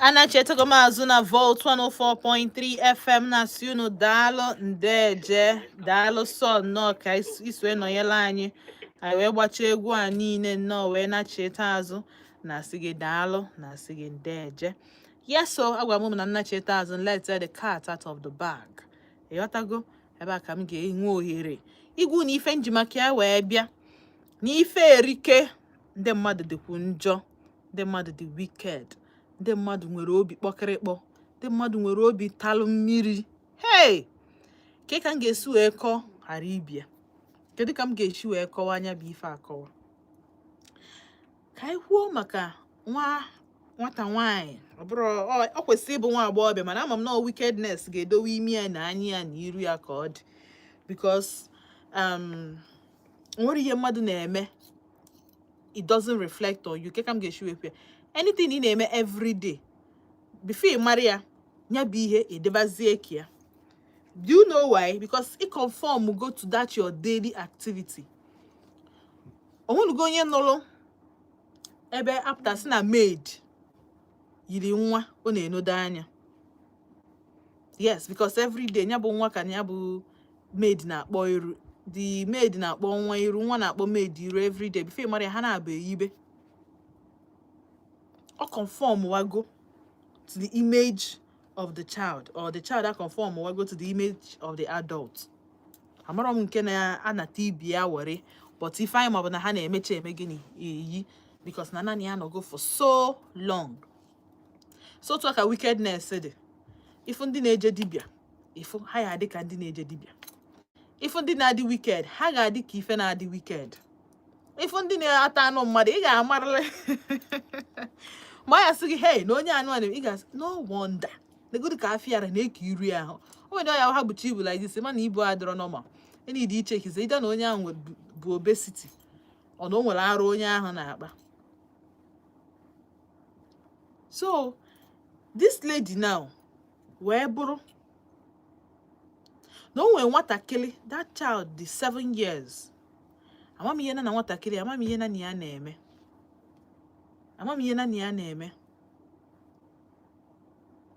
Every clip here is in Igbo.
Anachetago m azụ na Volt 104.3 FM na-asị unu daalụ, ndeje, daalụ sọ nnọọ ka isue nọnyere anyị. Anyị wee gbachaa egwu a niile nnọọ wee nacheta azụ, na-asị gị daalụ, na-asị gị ndeje. Yes, so agwara m na nnacheta azụ, let the cat out of the bag. Ịghọtago? Ebe a ka m ga-enwe ohere igwu na ife njimaka ya wee bịa na ife erike. Ndị mmadụ dịkwu njọ, ndị mmadụ dị wicked, ndị mmadụ nwere obi kpọkịrịkpọ, ndị mmadụ nwere obi talụ mmiri. Hey, ke ka m ga-esi wee kọọ ghara ibia? Kedu ka m ga-esi wee kọwa anya bụ ife akọwa? Ka anyị kwuo maka nwa nwata nwanyị. Ọ bụrụ ọ kwesịrị ịbụ nwa agbọghọbịa, mana ama m na ọ wickedness ga-edowe imi ya na anya ya na iru ya ka ọ dị, because nwere ihe mmadụ na-eme, it doesn't reflect on you. Ke ka m ga-esi wee kwuo ya? Anything ị na-eme every day, before ị mara ya, ya bụ ihe edebazie ka ya. Do you know why? Because it conform go to that your daily activity. Onwenugo onye nụrụ ebe apụta sị na maid yiri nwa ọ na-enodo anya? Yes, because every day ya bụ nwa ka ya bụ maid na-akpọ iru, the maid na-akpọ nwa iru, nwa na-akpọ maid iru every day. Before ị mara ya, ha na-abụ eyibe. Ọ conform wago to the image of the child, or the child that conform wago to the image of the adult. Amarọ m nke na-anata ibi ya were, but ife anyị maọbụ na ha na-emecha eme gịnị eyi, because na naanị ya nọgo for so long. So otu a ka wickedness dị. Ifu ndị na-eje dibịa, ifu ha ya adị ka ndị na-eje dibịa. Ifu ndị na-adị wicked, ha ga-adị ka ife na-adị wicked. Ifu ndị na-ata anụ mmadụ, ị ga-amarịrị ma ya sị gị, "Hey, na onye anụ a na-" Ị ga-asị, "No wonder." Negodu ka afịara na-eke iru ya ahụ. O nwere ọya ha bucha ibu like this, mana ibu adịrọ normal. Ị dị iche kize ịda na onye ahụ bụ obesity, ọ na o nwere arụ onye ahụ na-akpa. So this lady now wee bụrụ na o nwere nwatakịrị. That child dị 7 years. Amam ihe na na nwatakịrị, amam ihe na na ya na-eme, amam ihe na na ya na-eme.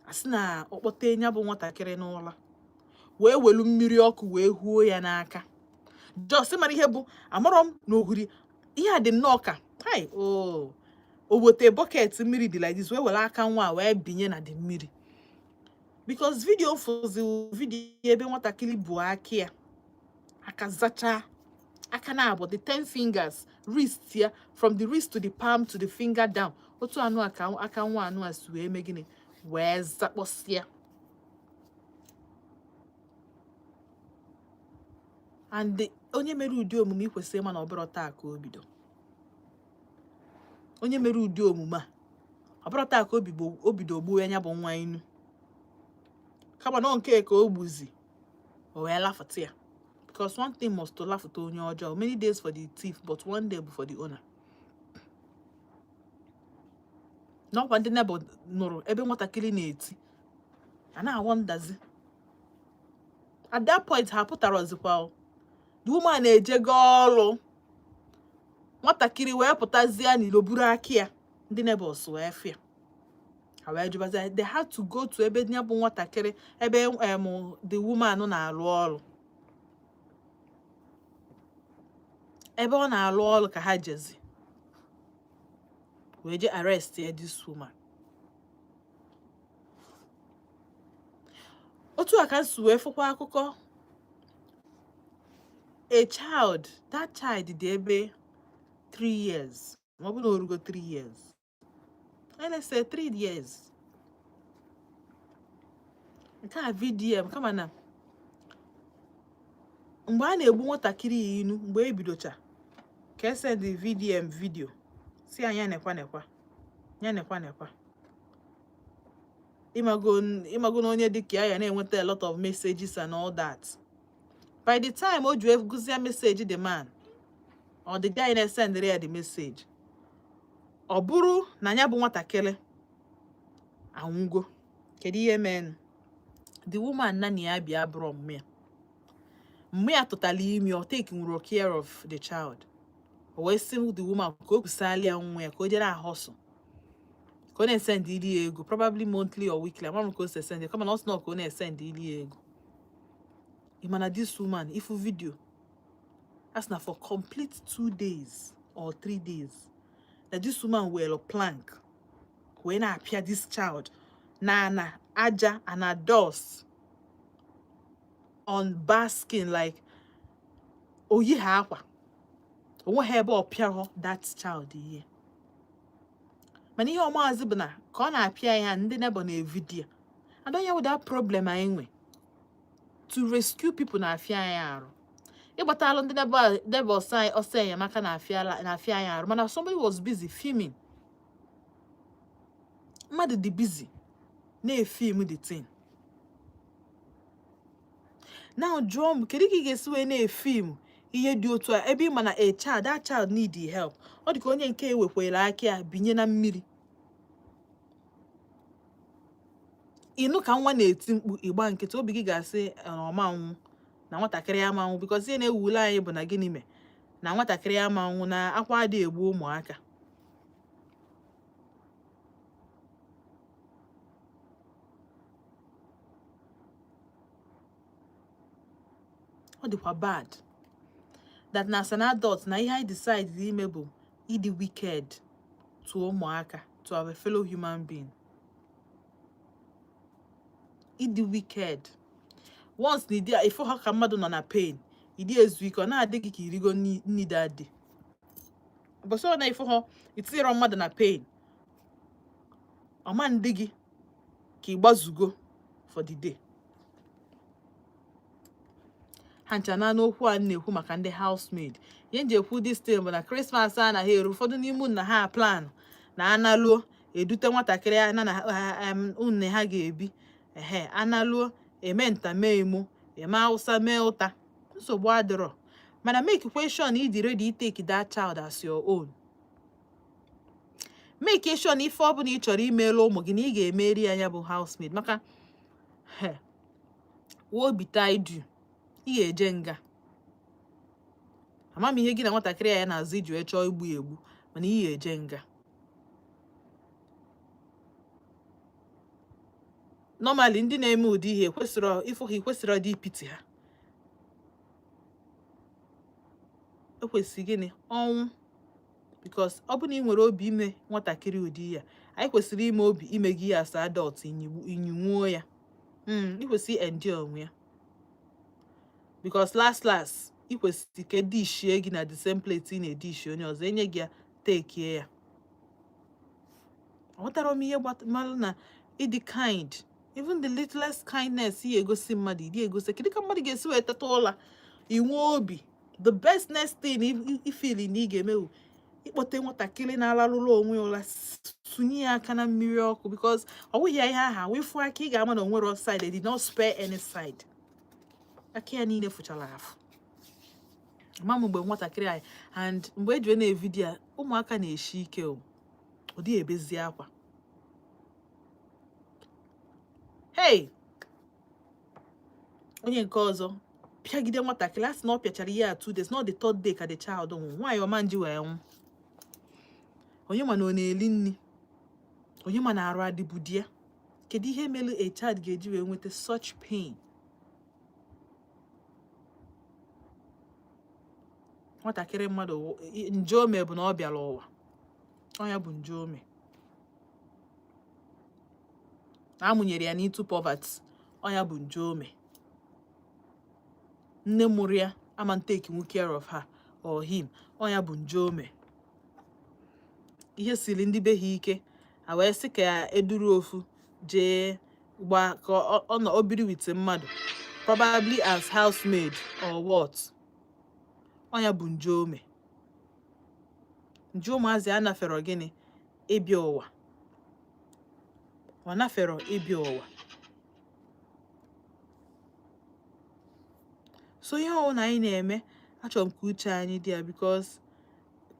Asị na ọkpọte ya bụ nwatakịrị n'ụla, wee welu mmiri ọkụ wee huo ya n'aka. Just mara ihe bụ amarọ m na ohuri ihe a dị nnọọ ka hai o o wete bucket mmiri dị like this, wee were aka nwa a wee binye na dị mmiri, because video fụzi video ebe nwatakịrị bụ aka ya aka zachaa aka na abụ the 10 fingers, wrist ya, from the wrist to the palm to the finger down. Otu anụ a ka aka nwa anụ a si wee mee gịnị, wee zakpọsịa. And onye mere ụdị omume, ị kwesịrị ịma na ọ bụrụ taa ka o bido. Onye mere ụdị omume a, ọ bụrụ taa ka o bido gbuo ya bụ nwa inu, kama na ọ nke ka o gbuzi, o wee lafụta ya, because one thing must to lafụta onye ọjọọ. Many days for the thief, but one day bụ for the owner. N'ọkwa ndị neighbor nụrụ ebe nwatakịrị na-eti a na-awọ ndazi. At that point, ha pụtara ozikwa o. The woman na-ejego ọrụ, nwatakịrị wee pụtazie n'ilo buru aka ya. Ndị neighbors wee fịa ha, wee jụbazie. They had to go to ebe ya bụ nwatakịrị, ebe the woman na-arụ ọrụ. Ebe ọ na-arụ ọrụ ka ha jezi wee je arrest ya, this woman. Otu a ka m si wee fụkwa akụkọ a child. That child dị ebe 3 years, ma ọ bụ na o rugo 3 years, let's say 3 years. Nke a VDM, kama na mgbe a na-egbu nwatakịrị ya inu, mgbe e bidocha ka e send VDM video si anya, nekwa, nekwa ya, nekwa, nekwa. Ịmago, ịmago na onye dịka ya ya na-enweta a lot of messages and all that. By the time o ji wee gụzie message the man or the guy na-esendịrị ya the message, ọ bụrụ na ya bụ nwatakịrị anwụgo. Kedu ihe mee? The woman na ya bịa bụrụ mmụ ya, mmụ ya tụtara imi. Ọ take nwere care of the child. O wee sị the woman ka o kusala ya nwa ya, ka o jere ahọsụ, Ka ọ na-esend ili ya ego, probably monthly or weekly, ama m ka o si esend, kama na ọ sị na ka ọ na-esend ili ya ego. Ị ma na this woman, ifu video, as na for complete 2 days or 3 days na this woman were plank wee na-apịa this child na ana aja ana dust on bare skin, like oyi ha akwa onweghị ebe ọ pịarọ that child ihe. Mana ihe ọmaazi bụ na ka ọ na-apịa ya, ndị neighbor na-evideo. And onye wụ that problem anyị nwe to rescue people na-afịa anyị arụ, ịgbatalụ ndị neighbor ọsọ ọsọ enyemaka na-afịa anyị arụ. Mana somebody was busy filming, mmadụ dị busy na-efilm the thing. Now jụọ m, kedu ka ị ga-esi wee na-efilm ihe dị otu a ebe ị ma na a child, that child need the help? Ọ dị ka onye nke ewekwere aka ya binye na mmiri, ịnụ ka nwa na-eti mkpu, ịgba nkịtị, obi gị ga-asị na ọma nwụ, na nwatakịrị ama nwụ, because ihe na-ewule anyị bụ na gịnị mee na nwatakịrị ama nwụ, na akwa adịghị egbu ụmụaka. Ọ dịkwa bad that na as an adult na ihe anyị decide ime bụ ịdị wicked to ụmụaka, to our fellow human being, ịdị wicked. Once na ịdị ịfụ ha ka mmadụ nọ na pain, ịdị ezu ike, ọ na-adị gị ka irigo nni dadị. Ụbọchị ọ na-ịfụ ha itinyere mmadụ na pain, ọma ndị gị ka ị gbazugo for the day. Ha ncha na n'okwu a na-ekwu maka ndị housemaid. Ihe nji ekwu this thing bụ na Christmas a anaghị eru, ụfọdụ n'ime unu na ha plan na analuo edute nwatakịrị ana na unu ha ga-ebi ehe, analuo eme nta mee imo, eme Hausa mee ụta, nsogbu adịrọ. Mana make question ịdị ready take that child as your own. Make sure na ife ọbụla ị chọrọ imelu ụmụ gị na ị ga-emeri ya, ya bụ housemaid, maka woe betide you, ị ga-eje nga. Ama m ihe gị na nwatakịrị ya na-azụ iji wee chọọ igbu ya egbu, mana ị ga-eje nga. Normally ndị na-eme ụdị ihe kwesịrị ịfụ ha, kwesịrị ọdị ipiti ha, ekwesị gịnị? Ọnwụ. Because ọ bụ na ị nwere obi ime nwatakịrị ụdị ya, anyị kwesịrị ime obi ime gị ya as adult, inyinwuo ya. Ị kwesịrị endure onwe ya, because last last ị kwesịrị ka edishie gị na the same plate ị na-edishi onye ọzọ, enye gị ya, tekie ya. Aghọtara m ihe malụ na ịdị kind, even the littlest kindness ị egosi mmadụ, ịdị egosi. Kedu ka mmadụ ga-esi wee teta ụla, inwe obi, the best next thing ifili na ị ga-eme bụ ịkpọte nwatakịrị na-alarụrụ onwe ya ụra, sụnye ya aka na mmiri ọkụ? Because ọ bụghị ya ihe aha wee fụ aka, ị ga-ama na o nwere side. They did not spare any side, aka ya niile fụchara afụ. Ama m mgbe nwatakịrị anyị and mgbe eji wee na-evideo ya, ụmụaka na-eshi ike o, ọ dịghị ebezi akwa. Hey, onye nke ọzọ pịagide nwatakịrị, a sị na ọ pịachara ihe a 2 days, not the third day ka the child nwụ. Nwaanyị ọma nji wee nwụ. Onye ma na ọ na-eli nri, onye ma na arụ adịbu di ya? Kedu ihe mere a child ga-eji wee nweta such pain? Nwatakịrị mmadụ nje ome bụ na ọ bịara ụwa, ọ ya bụ nje ome na amụnyere ya n'into poverty, ọ ya bụ nje ome. Nne mụrụ ya ama take care of her or him, ọ ya bụ nje ome. Ihe siri ndị be ha ike, a wee sị ka eduru ofu jee gba ka ọ nọ obiri with mmadụ, probably as housemaid or what, ọ ya bụ nje ome. Nje ụmụazị a nafere gịnị ịbịa ụwa, ọ nafere ịbịa ụwa. So ihe ọbụla anyị na-eme, achọrọ m ka uche anyị dị ya, because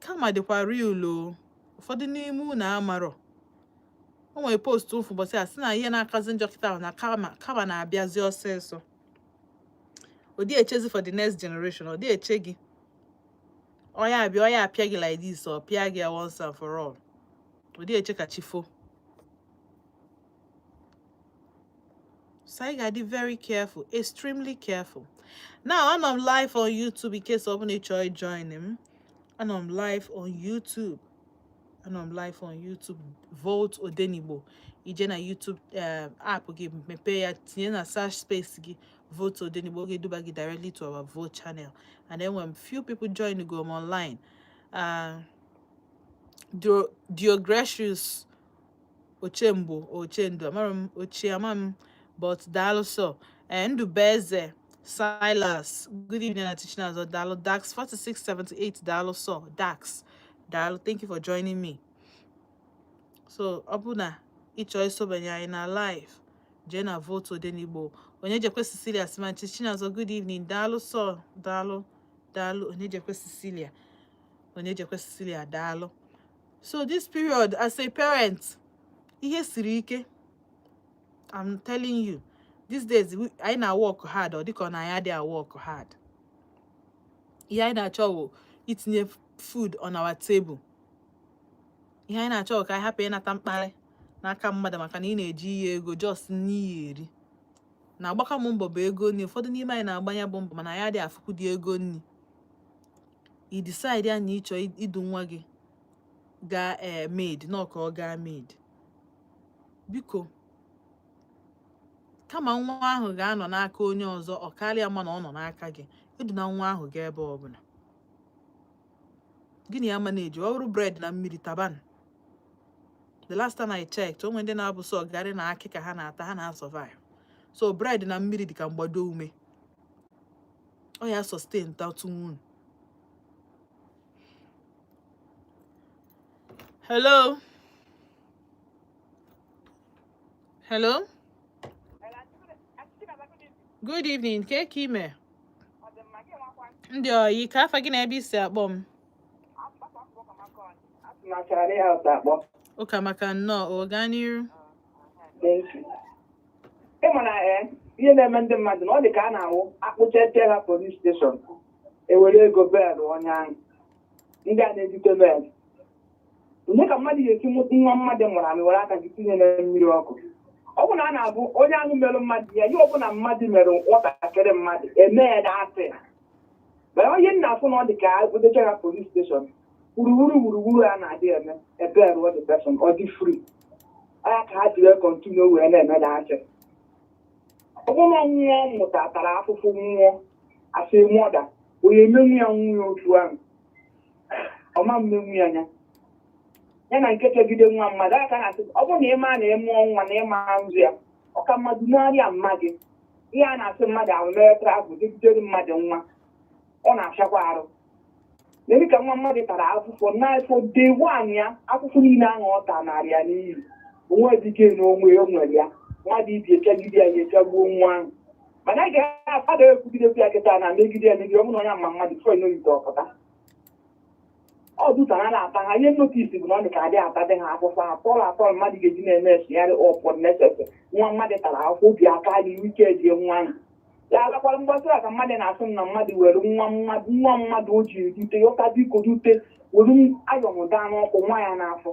kama dịkwa real o. Ụfọdụ n'ime unu amarọ, o nwere post ụfụ ụbọchị a sị na ihe na-akazi njọ kịta ahụ na kama kama na-abịazi ọsịsọ. Ọ dị echezi for the next generation, ọ dị eche gị. Ọ ya abịa, ọ ya apịa gị like this, ọ pịa gị ya once and for all. Ọ dị eche ka chi fo. So anyị ga-adị very careful, extremely careful. Now, anọ m live on YouTube in case ọ bụla ị chọrọ join m. Anọ m live on YouTube. Anọ m live on YouTube, Volt Odenigbo. Ije na YouTube app gị, mepee ya, tinye na search space gị Volt Odenigbo, ọ ga-eduba gị directly to our Volt channel. And then when few people join, go m online. Diogratius Ochembo, Ochendo, amara m ochie, ama m, but daalụ. So Ndubeze Silas, good evening. Aunty Chinazọ, daalụ. Dax 4678, daalụ. So Dax, daalụ, thank you for joining me. So ọ bụ na ị chọọ isobanye anyị na live, jee na Volt Odenigbo. Onye jekwe Cecilia Simanchi Chinazọ, good evening, daalụ. So daalụ, daalụ, onye jekwe Cecilia, onye jekwe Cecilia, daalụ. So this period, as a parent, ihe siri ike. I'm telling you, these days anyị na-work hard, ọ dịka ọ na anyị adịghị work hard. Ihe anyị na-achọ bụ itinye food on our table. Ihe anyị na-achọ bụ ka anyị hapụ ịnata mkparị n'aka mmadụ maka na ị na-eji ihe ego just n'iyi eri na-agbaka m mbọ bụ ego nri. Ụfọdụ n'ime anyị na-agbanya bụ mbọ, mana anyị adịghị afụkwu dị ego nri. I decide ya na ịchọ idu nwa gị gaa ee maid nọ, ka ọ gaa maid. Biko, kama nwa ahụ ga-anọ n'aka onye ọzọ, ọ karịa mma na ọ nọ n'aka gị. Eduna nwa ahụ gaa ebe ọbụla gịnị ya ma na-eji ọ bụrụ bread na mmiri taban. The last time I checked, onwe ndị na-abụ sọ garị na akị ka ha na-ata, ha na-survive. So bread na mmiri dị ka mgbado ume, ọ ya sustain tatunwu. Hello, hello, good evening. Ke ka ime, ndị oyi? Ka afa gị na ebe isi akpọ m? Ụka maka nnọọ o, gaa n'iru. Ịma na ee, ihe na-eme ndị mmadụ na ọ dị ka a na-awụ akpụchete ha police station, ewere ego bail onye ahụ. Ndị a na-ejite bail, onye ka mmadụ ga-esi mụta nwa mmadụ mụrụ amị were aka gị tinye na mmiri ọkụ? Ọ bụ na a na-abụ onye ahụ merụ mmadụ ya, ihe ọbụla mmadụ merụ nwatakịrị mmadụ eme ya dasị. Mana onye nna afụ na ọ dị ka akpụtecha ha police station, wuruwuru wuruwuru a na-adị eme ebe rụọ the person, ọ dị free anya ka ha ji wee continue wee na-eme dasị. Ọ bụrụ na nwa ọ mụta tara afụfụ nwụọ, asị mọda onye emenwu ya nwunye otu ahụ, ọma mmenwu ya anya ya na nke chegide nwa mmadụ aka na-asị. Ọ bụrụ na ịma na ịmụọ nwa na ịma nzu ya, ọka mmadụ narịa mma gị. Ihe a na-asị mmadụ ahụ mere travel degidere mmadụ nwa, ọ na-afịakwa arụ na ka nwa mmadụ tara afụfụ n'afọ day one ya. Afụfụ niile ahụ ọ ta narị ya n'iyi onwe dike na onwe o nwere ya mmadụ ibi echegide ya, ya echegbuo nwa ahụ. Mana a ga-afada ekwugidekwu ya kịta na megide ya, megide. Ọ bụrụ na onye ama mmadụ fọ inoyite ọpụta, ọ dụtara na-ata ha. Ihe notice bụ na ọ dị ka adị ata dị ha afụfụ atọrọ atọrọ mmadụ ga-eji na-eme esogharị ọpụ nesese. Nwa mmadụ tara afụfụ, obi aka dị ike ejie nwa ahụ ya agakwara mgbasị ka mmadụ na-asị m na mmadụ were nwa mmadụ, nwa mmadụ o ji edute yọta, biko dute, were ayọm daa n'ọkụ nwa ya n'afọ.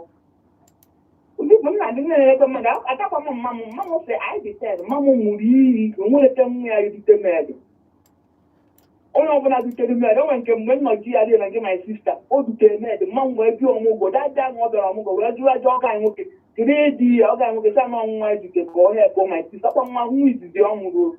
Ndị bụ nna, ndị na-elekwa mmadụ atakwa m. Mma m, mma m sị anyị dị 10. Mma m ṅụrụ iyi onwerete nwa ya erute maid. Onye ọbụla dutere maid o nwere nke mgbe m nọ ji ya dị na nke my sister, o dutere maid. Mma m wee bịa ọmụgwọ daja ahụ, ọ bịara ọmụgwọ wee jụọ ajọ ọga anyị nwoke, kedu ihe dị ya? Ọga anyị nwoke sị na ọnwụnwa ejike ka ọ help my sister kwa nwa nwa izizi ọ mụrụ.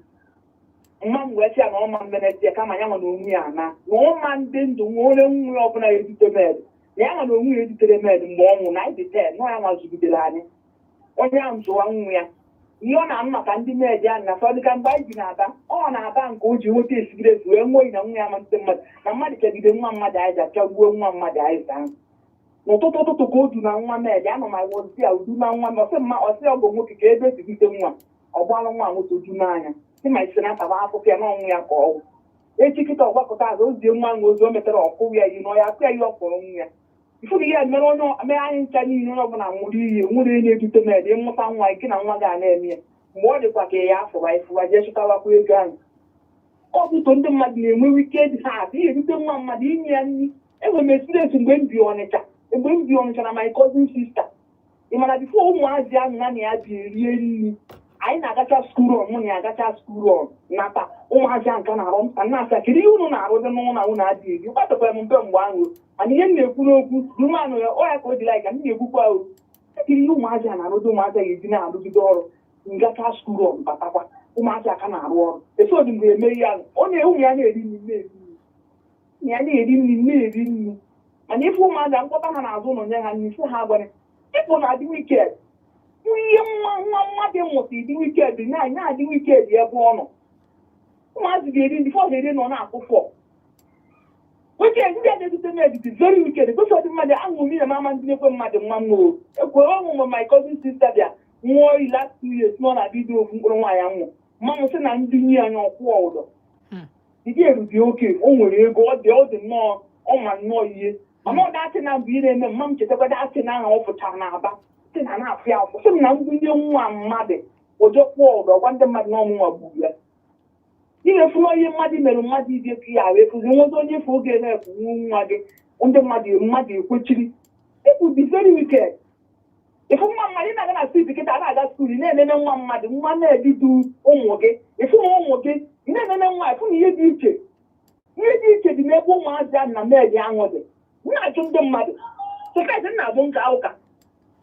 Mma m wee sị ya na ọma mmeneti ya, kama ya nwa na onwe ya ana na ọma ndị ndụ nwa onye nwa ya ọbụla edute maid, na ya nwa na onwe ya edutere maid mgbe ọ nwụrụ na anyị dị 10 nọ ya nwa zụgidere anyị. Onye ahụ zụwa nwa ya, ihe ọ na-anụ maka ndị maid ahụ na fọdụ ka mgbe anyị bi na-aba, ọ na-aba nke o ji nweta esigiresi wee nwee na nwa ya amalite mmadụ na mmadụ chegide nwa mmadụ anyị chagbuo nwa mmadụ anyị ahụ. N'ụtụtụ ụtụtụ ka o du na nwa maid anọ ma wozi ya udu na nwa ọsị mma, ọsị ọgọ nwoke ka ebe esigite nwa ọ gbalụ nwa nwoke oju n'anya si ma isi na-ataba afụfụ ya n'ọnwụ ya ka ọgwụ echi kịta ọgbakọta azụ ozie nwa ahụ ozi o metara ọkụ ya yi na ọ ya akụ ya ihe ọ kpọrọ nwa ya. Ifu ihe mere onye mere anyị ncha niile, onye ọbụla nwụrụ iyi nwere onye na-edute maid. Ịmụta nwa gị na nwa gị a na-eme ya mgbe ọ dịkwa ka ya afụwa ịfụwa jee chụtawakwa ego ahụ. Ọ bụtụ ndị mmadụ na-enwe wicked heart ihe edute nwa mmadụ inye ya nri. Enwere m experience mgbe m bi Ọnịcha, mgbe m bi Ọnịcha na my cousin sister. Ị mana before ụmụazị ahụ na ya bi erie nri. Anyị na-agacha school run, mụ na ya agacha school run nata. Ụmụazị a nka na-arụ nta na-asa, kedu ihe unu na-arụzi n'ụlọ unu adịghị eri? Kpatakwara m mpe mgbe ahụ, mana ihe m na-ekwu n'okwu rumanụ ya, ọ ya ka o ji like m na-ekwukwa o. Kedu ihe ụmụazị a na-arụzi? Ụmụazị a ga-eji na-arụgide ọrụ ngacha school run batakwa, ụmụazị aka na-arụ ọrụ efodi. Mgbe eme ihe ahụ, ọ na ụmụ ya na-eri nri, na-eri nri, ya na-eri nri, na-eri nri. Mana ife ụmụazị mkpọta ha n'azụ ụlọ, nye ha nri, sị ha gwara ịpụ na-adị wicked. Ihe nwa nwa mmadụ mụta ịdị wicked na na-adị wicked ebe ọ nọ. Ụmụazị ga-eri ndị fọ ga-eri nọ na-akwụ fọ wicked. Ndị a na-edute m editi very wicked. Gosi ọdị mmadụ aṅụ mmiri ma ama ndị na-ekwe mmadụ mma m o ekwere ọnwụ. Mgbe my cousin sister bịa nwụọ yi last 2 years, nọ na bido ofu mkpụrụ nwaanyị nwụ, mma m sị na ndị nye anya ọkwụ ụdọ. Ndị erudi oke o nwere ego, ọ dị nnọọ, ọ ma nnọọ ihe, mana ọ datị na mbụ ihe na-eme mma m chetakwa datị na aha ọ fụchara na aba sị na na-afụ ya afụ, sị m na ndunye nwa mmadụ ụjọ kwụọ ụdọ, gwa ndị mmadụ na ọmụnwa gburu ya. Ị na-efu ihe mmadụ mere mmadụ ibi ka ya wee fụzi nwezi onye efu oge na-ekwu nwa gị ndị mmadụ ekwechiri. People be very wicked. Ịfụ nwa mmadụ, ị na-aga na street kịta, na-aga school, ị na-enene nwa mmadụ, nwa na-ebido ụmụ gị, ịfụ na ụmụ gị, ị na-enene nwa, ịfụ na ihe dị iche, ihe dị iche dị n'ebe ụmụazị ahụ na medi ahụ dị. M na-ajụ ndị mmadụ sọkaịtị nna abụ nka ụka.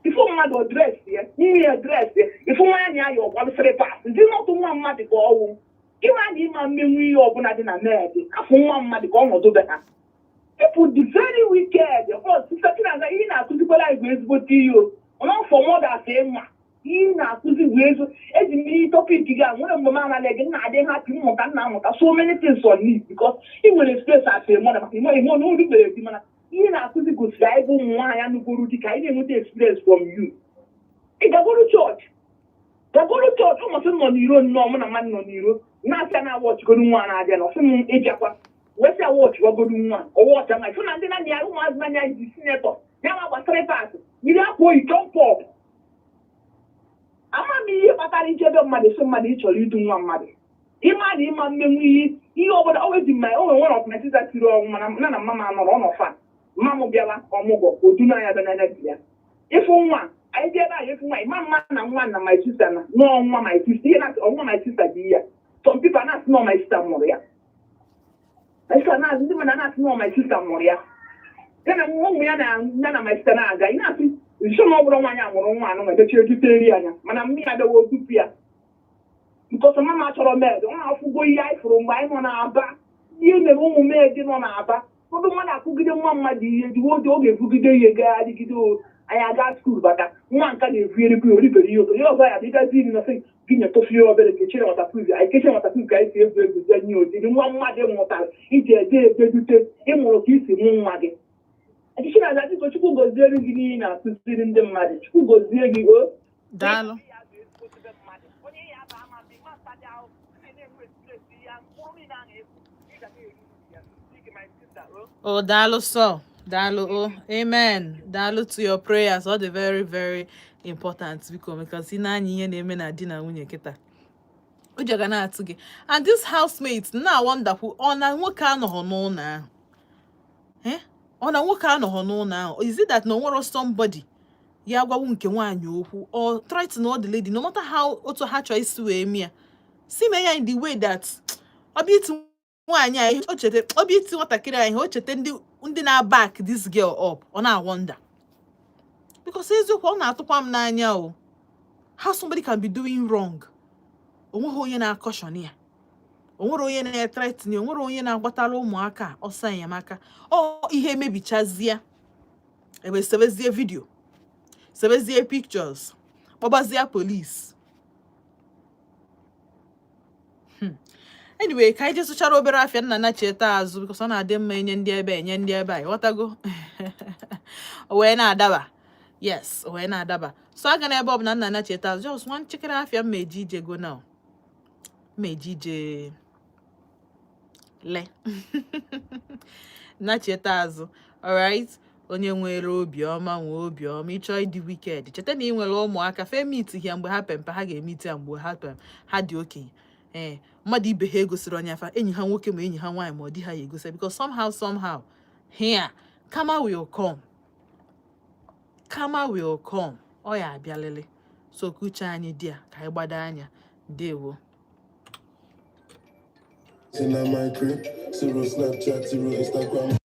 Ifụ mmadụ dress ya n'ime ya, dress ya, ifụ nwa ya na ya yi ọgbalụsịrị pas ndị n'otu nwa mmadụ ka ọwụ ịma na ịma mmenwu ihe ọbụla dị na medi afọ nwa mmadụ ka ọnọdụ be ha. People dị very wicked. Of course, Sister Chinaza, ihe na-akụzikwara anyị bụ ezigbote ihe o ọnọ for mothers. Ịma ihe ị na-akụzi bụ ezo eji m ihe topic gị a nwere mgbe m anaghị gị na-adị happy mmụta nna amụta so many things on it, because ị nwere space as a mother, maka ime ime na olu mere di, mana ihe na-akụzi gosiri anyị bụ ụmụ nwaanyị anụgoro di ka anyị na-enweta experience from you. Ị gagoro chọọchị, gagoro chọọchị, ụmụsị nọ n'iro nnọọ, mụ na mmadụ nọ n'iro na-asị na awọchigoro nwa na-abịa na ọsị m ịbịakwa wee sị awọchigoro nwa ọwọcha ma ịfụ na ndị naanị ya ụmụazị naanị ya ji senator ya ma gbasara paasị yiri akwa oyi jump up. Ama m ihe kpatara ichebe mmadụ, sị mmadụ ị chọrọ idu nwa mmadụ, ịma na ịma mmenwu ihe ihe ọbụla o weji ma o nwere nwere ọfụma tita tiri ọnwụ, mana na na mama nọrọ ọ nọ fa mma m bịawa ọmụgwọ odu na ya bịa n'anya di ya ịfụ nwa anyị dị ebe anyị ịfụ nwa ịma mma na nwa na my sister na nọọ nwa my sister ihe na-asị ọnwa my sister dị ya. Some people na-asị nọ my sister mụrụ ya, my sister na-asị, ndị mmadụ na-asị nọ my sister mụrụ ya, ya na ụmụ ya na ya na my sister na-aga. Ị na-asị nso na ọ bụrụ nwaanyị a mụrụ nwa anụ ma edochi ejute eri anya, mana mmiri abịawa odupu ya because mama chọrọ maid nwa afụgo ihe anyị fụrụ mgbe anyị nọ na-aba, ihe mere ụmụ maid nọ na-aba. Ụfọdụ mmadụ akụgide nwa mmadụ ihe jiwe oge ọ ga-ebugide ihe gagharịgide o. Anyị aga school bata, nwa nka na-evu erikwu ya oribere ihe ụtọ ihe ọzọ ya dịgazi iri na sị gị nyetụfu ihe obere kechire waterproof anyị, kechie waterproof ka anyị si egwu egwu zie nye odiri nwa mmadụ mụtara iji eje ededute ịmụrụ ka isi mụ nwa gị. Echichi na aza, biko, Chukwu goziere gị n'ihi na-akụziri ndị mmadụ. Chukwu gozie gị o. Daalụ. Onye ya bụ ama ndị ma ntaji ahụ na-enwe stress ya mkpụrụ niile a na-efu ị ga na-eri ya. My sister o. Oh, daalụ sọ. Daalụ o. Amen. Daalụ to your prayers. All the very, very important biko, because ị na-anya ihe na-eme na di na nwunye kịta. Ụjọ ga na-atụ gị. And this housemate na-awọndakwu, ọ na nwoke anọghọ n'ụlọ ahụ. Eh? Ọ na nwoke anọghọ n'ụlọ ahụ. Is it that na o nwero somebody ya gwawu nke nwaanyị okwu or try to know the lady, no matter how otu ha chọọ isi wee mie si mee ya in the way that ọ bịa iti nwaanyị a ihe o cheta, ọ bịa iti nwatakịrị a ihe o cheta ndị na-back this girl up. Ọ na-awonder because eziokwu, ọ na-atụkwa m n'anya o, how somebody can be doing wrong, onweghị onye na-acaution ya, onwere onye na-ethreaten ya, onwere onye na-agbatara ụmụaka ọsọ enyemaka. Ọ ihe emebichazie, ebe sebezie video, sebezie pictures, kpọbazie police. Anyway, ka anyị jee sụchara obere afịa nna na cheta azụ, because ọ na-adị mma enye ndị ebe, enye ndị ebe a, ịghọtago? O wee na-adaba, yes, o wee na-adaba. So aga na ebe ọ bụla nna na cheta azụ, just nwa nchekere afịa m eji ije go now, m eji ije le na cheta azụ. Alright, onye nwere obiọma nwee obiọma. Ịchọọ ịdị wicked, cheta na ị nwere ụmụaka fe meet ya mgbe ha pempe, ha ga-emeet ya mgbe ha pem ha dị okenye. Ee, mmadụ ibe ha egosiri onye afa enyi ha nwoke ma enyi ha nwaanyị ma ọ dị ha ya egosi, because somehow, somehow here, karma will come, karma will come. Ọ ya abịalịlị. So ka uche anyị dị a, ka anyị gbado anya. Ndewo. In my crib, zero Snapchat, zero Instagram.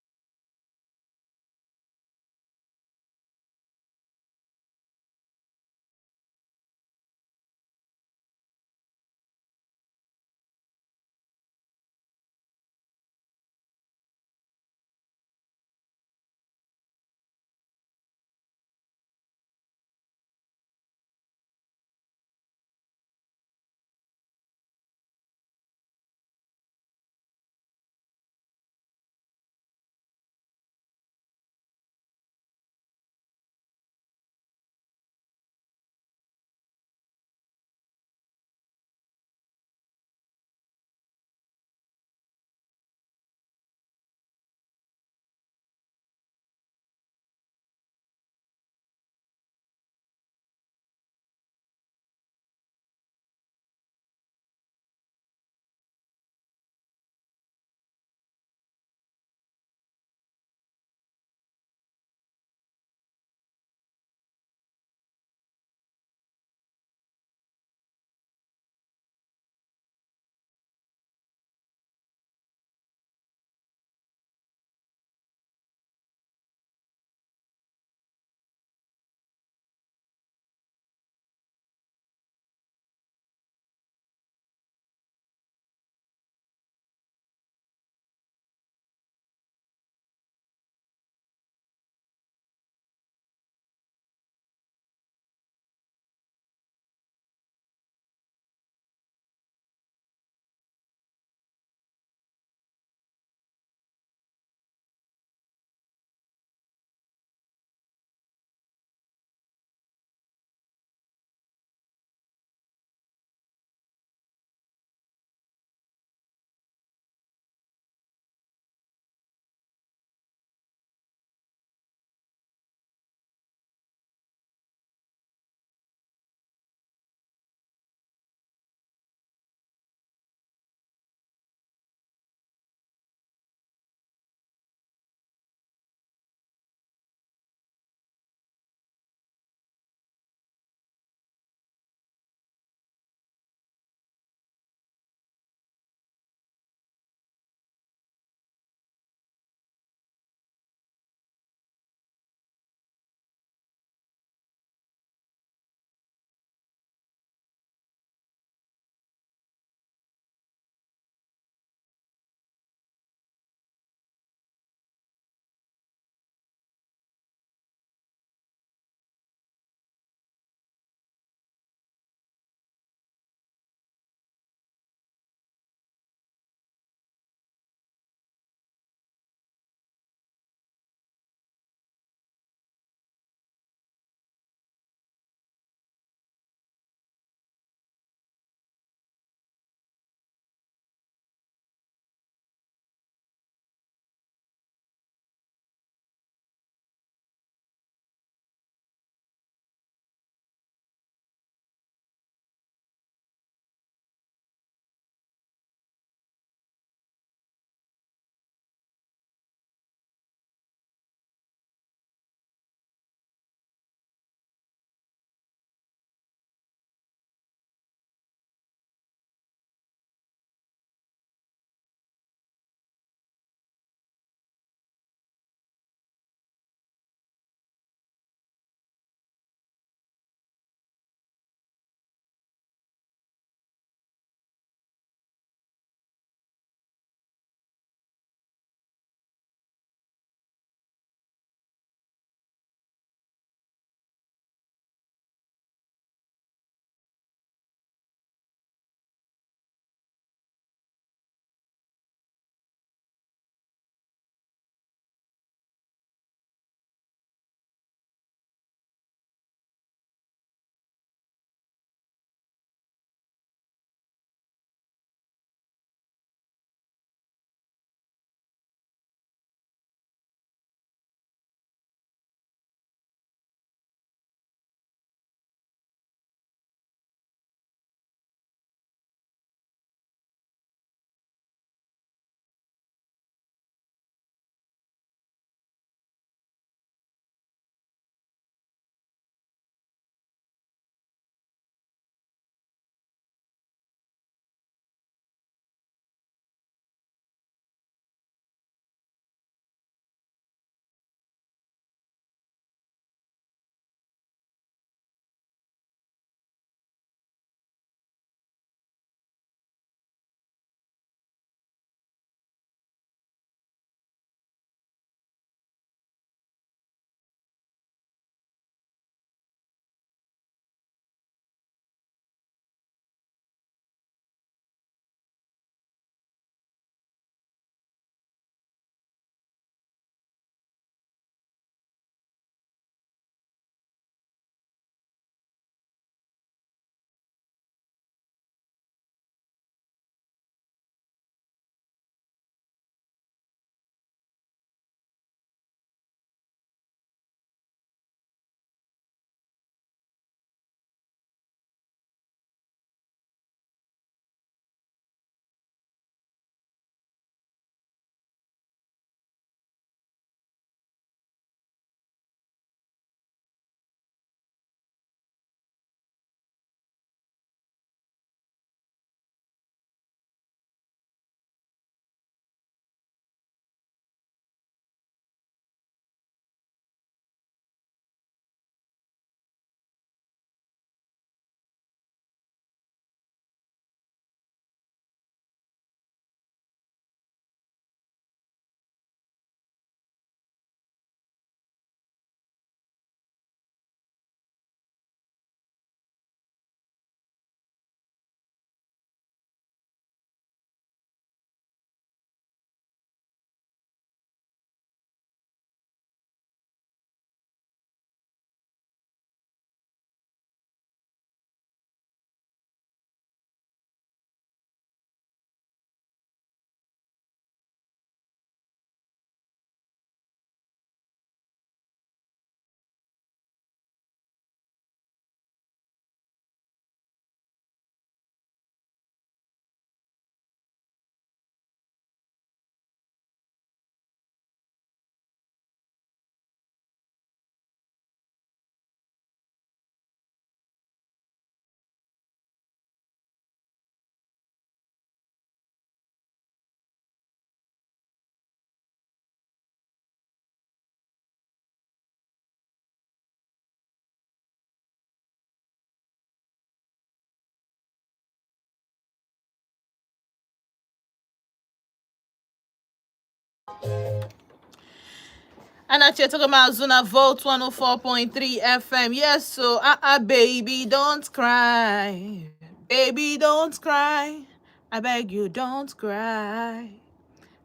Anachetago m azụ na Volt 104.3 FM. Yes, so baby, don't cry. Baby, don't cry. I beg you, don't cry.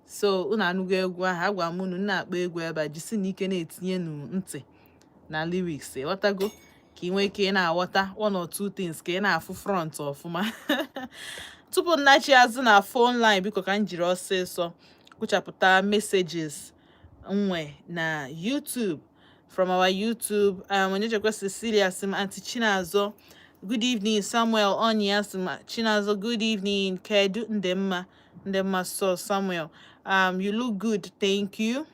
So, unu anụgo egwu ahụ. Agwa m unu na-akpọ egwu ebe a, jisi n'ike na-etinye nu ntị na lyrics, ịghọtago, ka ị nwee ike ị na-aghọta one or two things, ka ị na-afụ front ọfụma. Tupu nnachi azụ na phone line, biko ka m jiri ọsịsọ kụchapụta messages nwe na YouTube, from our YouTube. Onyechekwa Cecilia sị m, "Aunty Chinazọ, good evening." Samuel Onya sị m, "Chinazọ, good evening. Kedu ndemma ndemma?" So Samuel, "You look good." Thank you.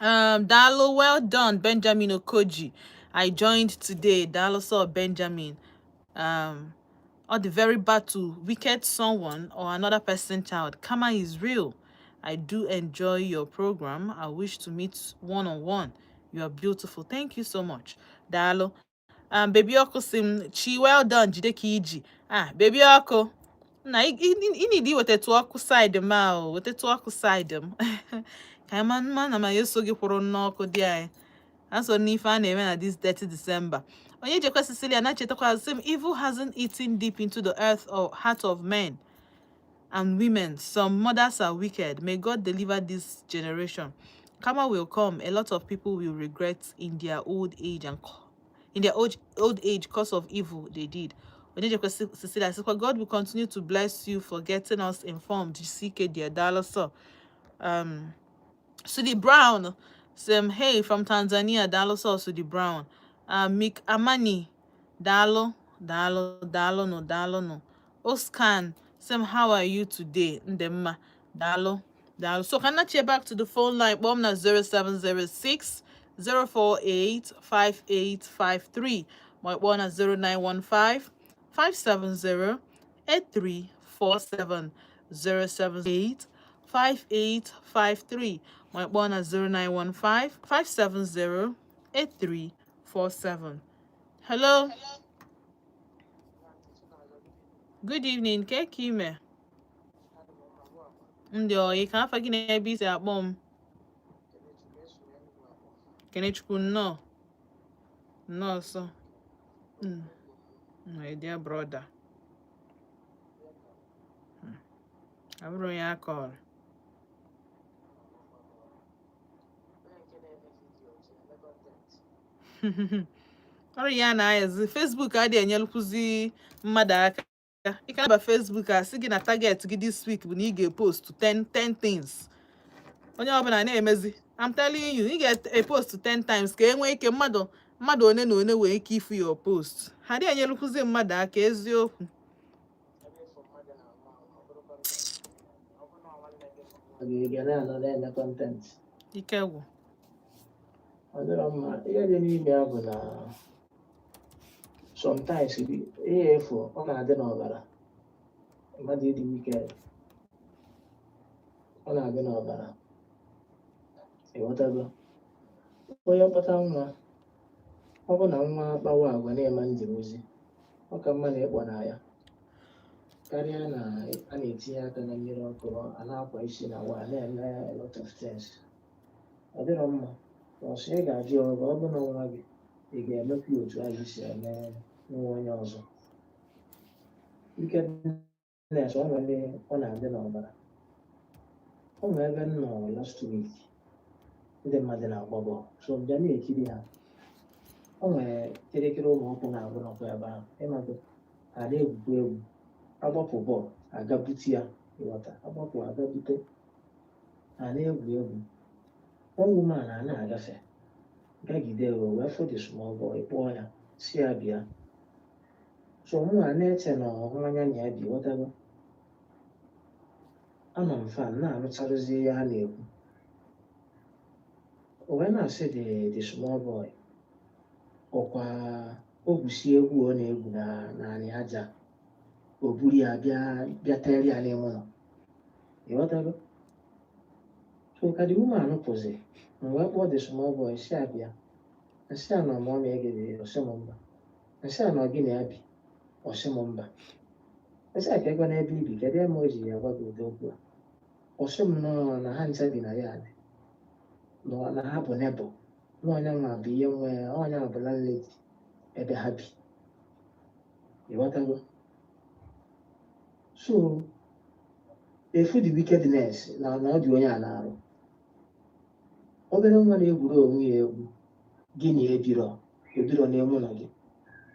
Dalo, well done. Benjamin Okoji, "I joined today." Dalo, so Benjamin. Or the very bad to wicked someone or another person child. Karma is real. I do enjoy your program. I wish to meet one on one. You are beautiful. Thank you so much. Dalo. Baby Oko sị m, "Chi, well done." Jide ka iji. Ah, Baby Oko. Na ị need iwetatụ ọkụ side m ahụ, wetatụ ọkụ side m. Ka anyị ma na ma eso gị kwụrụ n'ọkụ dị anyị. Aso n'ife a na-eme na this 30 December. Onye jekwa Cecilia na-chetakwa sị m, "Evil hasn't eaten deep into the earth or heart of men and women. Some mothers are wicked. May God deliver this generation. Karma will come. A lot of people will regret in their old age and in their old age cause of evil they did." Onye jekwa Cecilia sịkwa, "God will continue to bless you for getting us informed." CK dear daalụ so. Sudi Brown sị m, "Hey from Tanzania." Daalụ so, Sudi Brown. Mick Amani, daalụ, daalụ, daalụ nụ, daalụ nụ. Oscan sị m, "How are you today?" Ndemma, daalụ, daalụ. So can I check back to the phone line? Kpọọ m na 0706 048 5853, ma ị kpọọ na 0915 570 8347, 078 5853, ma ị kpọọ na 0915 570 8347. Hello, good evening. Ke ka ime? Ndị oyi ka afa gị na ebe isi akpọ m? Kenechukwu, nnọọ, nnọọ sọ. My dear brother. Abụrụ onye akọrọ. Ọrụ ya na-ahazi Facebook adịghị enyelukwuzi mmadụ aka. Ị ka naba Facebook, a sị gị na target gị this week bụ na ị ga-epost 10 10 things. Onye ọbụla na-emezi, I'm telling you, ị ga-epost 10 times ka e nwee ike mmadụ one na one nwee ike ifu your post. Ha adịghị enyelukwuzi mmadụ aka, eziokwu. Ga na-anọ na-eme content. Ike gwụ. Ọ dịrọ mma. Ihe dị n'ime ya bụ na sometimes ihe efu ọ na-adị n'ọbara mmadụ ịdị wicked, ọ na-adị n'ọbara, ịghọtago? Onye kpata nwa, ọ bụ na nwa kpawa agwa na-eme njem ozi, ọ ka mma na ịkpọ na ya karịa na a na-etinye aka na mmiri ọkụ, a na-akwa isi na wa na-eme a lot of things. Ọ dịrọ mma. Ọsọ ị ga-ajụ ya, ọ bụ na nwa gị, ị ga-emekwa ya otu ahụ si eme nwa onye ọzọ? Wickedness, ọ nwere ọ na-adị n'ọbara. O nwere ebe m nọ last week, ndị mmadụ na-agba bọọlụ, so m bịa na-ekiri ha. O nwere kịrịkịrị ụmụ ụkwụ na-agụ nọkwa ebe ahụ, ịmago, ha na-egwukwa egwu, agbapụ bọọlụ aga bute ya, ịghọta, agbapụ aga bute, ha na-egwu egwu. One woman a na-agafe gagide o wee fụ the small boy, kpọọ ya si ya bịa. So mụ a na-eche na mmanya nya ya bi, ghọtago? Anọ m fan na-anụcharụzi ihe ha na-ekwu. O wee na-asị the small boy, ọkwa o gwusie egwu ọ na-egwu na naanị aja, o buru ya bịa bịa tere ya n'ime ụlọ, ịghọtago? So ka the woman pụzi, m wee kpọọ the small boy si ya bịa. Nsị a na ọmụọ egede, ọsị m mba. Nsị a na ọ gị na ya bi? Ọsị m mba. Nsị a ka ego n'ebe ibi, kedu eme o ji ya gwa gị ụdị okwu a? Ọ sị m nọọ na ha ncha bi na ya nọ na ha bụ neighbour, na onye nwa bụ ihe nwe onye nwa bụ landlady ebe ha bi. Ịghọtago? So efu the wickedness na ọ dị onye a na-arụ. Obere nwa na-egwuru onwe ya egwu, gị na ebiro ebiro n'ime ụlọ gị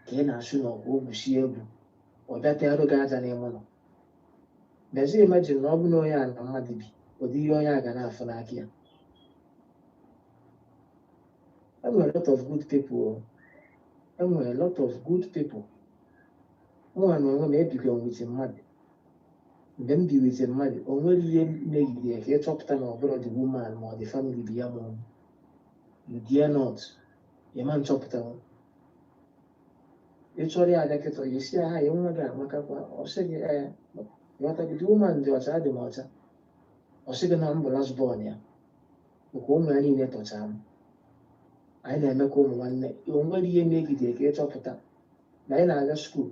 ka ị na-asụ na ọkwa ogwusie egwu, ọ bịa terụ gị aja n'ime ụlọ. Mezie imagine na ọ bụ na onye a na mmadụ bi, ụdị ihe onye a ga na-afụ n'aka ya. Enwere a lot of good people o. Enwere a lot of good people. Mụnwa na onwe m ebikwa m with mmadụ. Mgbe m bi with mmadụ, o nwere ihe megide ka ịchọpụta na ọ bụrụ the woman ma ọ the family bi ya ma ọ you dare not, ịma nchọpụta. Ị chọrọ ya abịa kịta, ya esi ha ya nwa gị amakakwa. Ọ sị gị ee, ịghọta gị, the woman dị ọcha, adị m ọcha. Ọ sị gị na m bụ last born ya, nke ụmụ ya niile tọchaa m. Anyị na-eme ka ụmụ nwanne. O nwere ihe megide ka ịchọpụta na anyị na-aga school.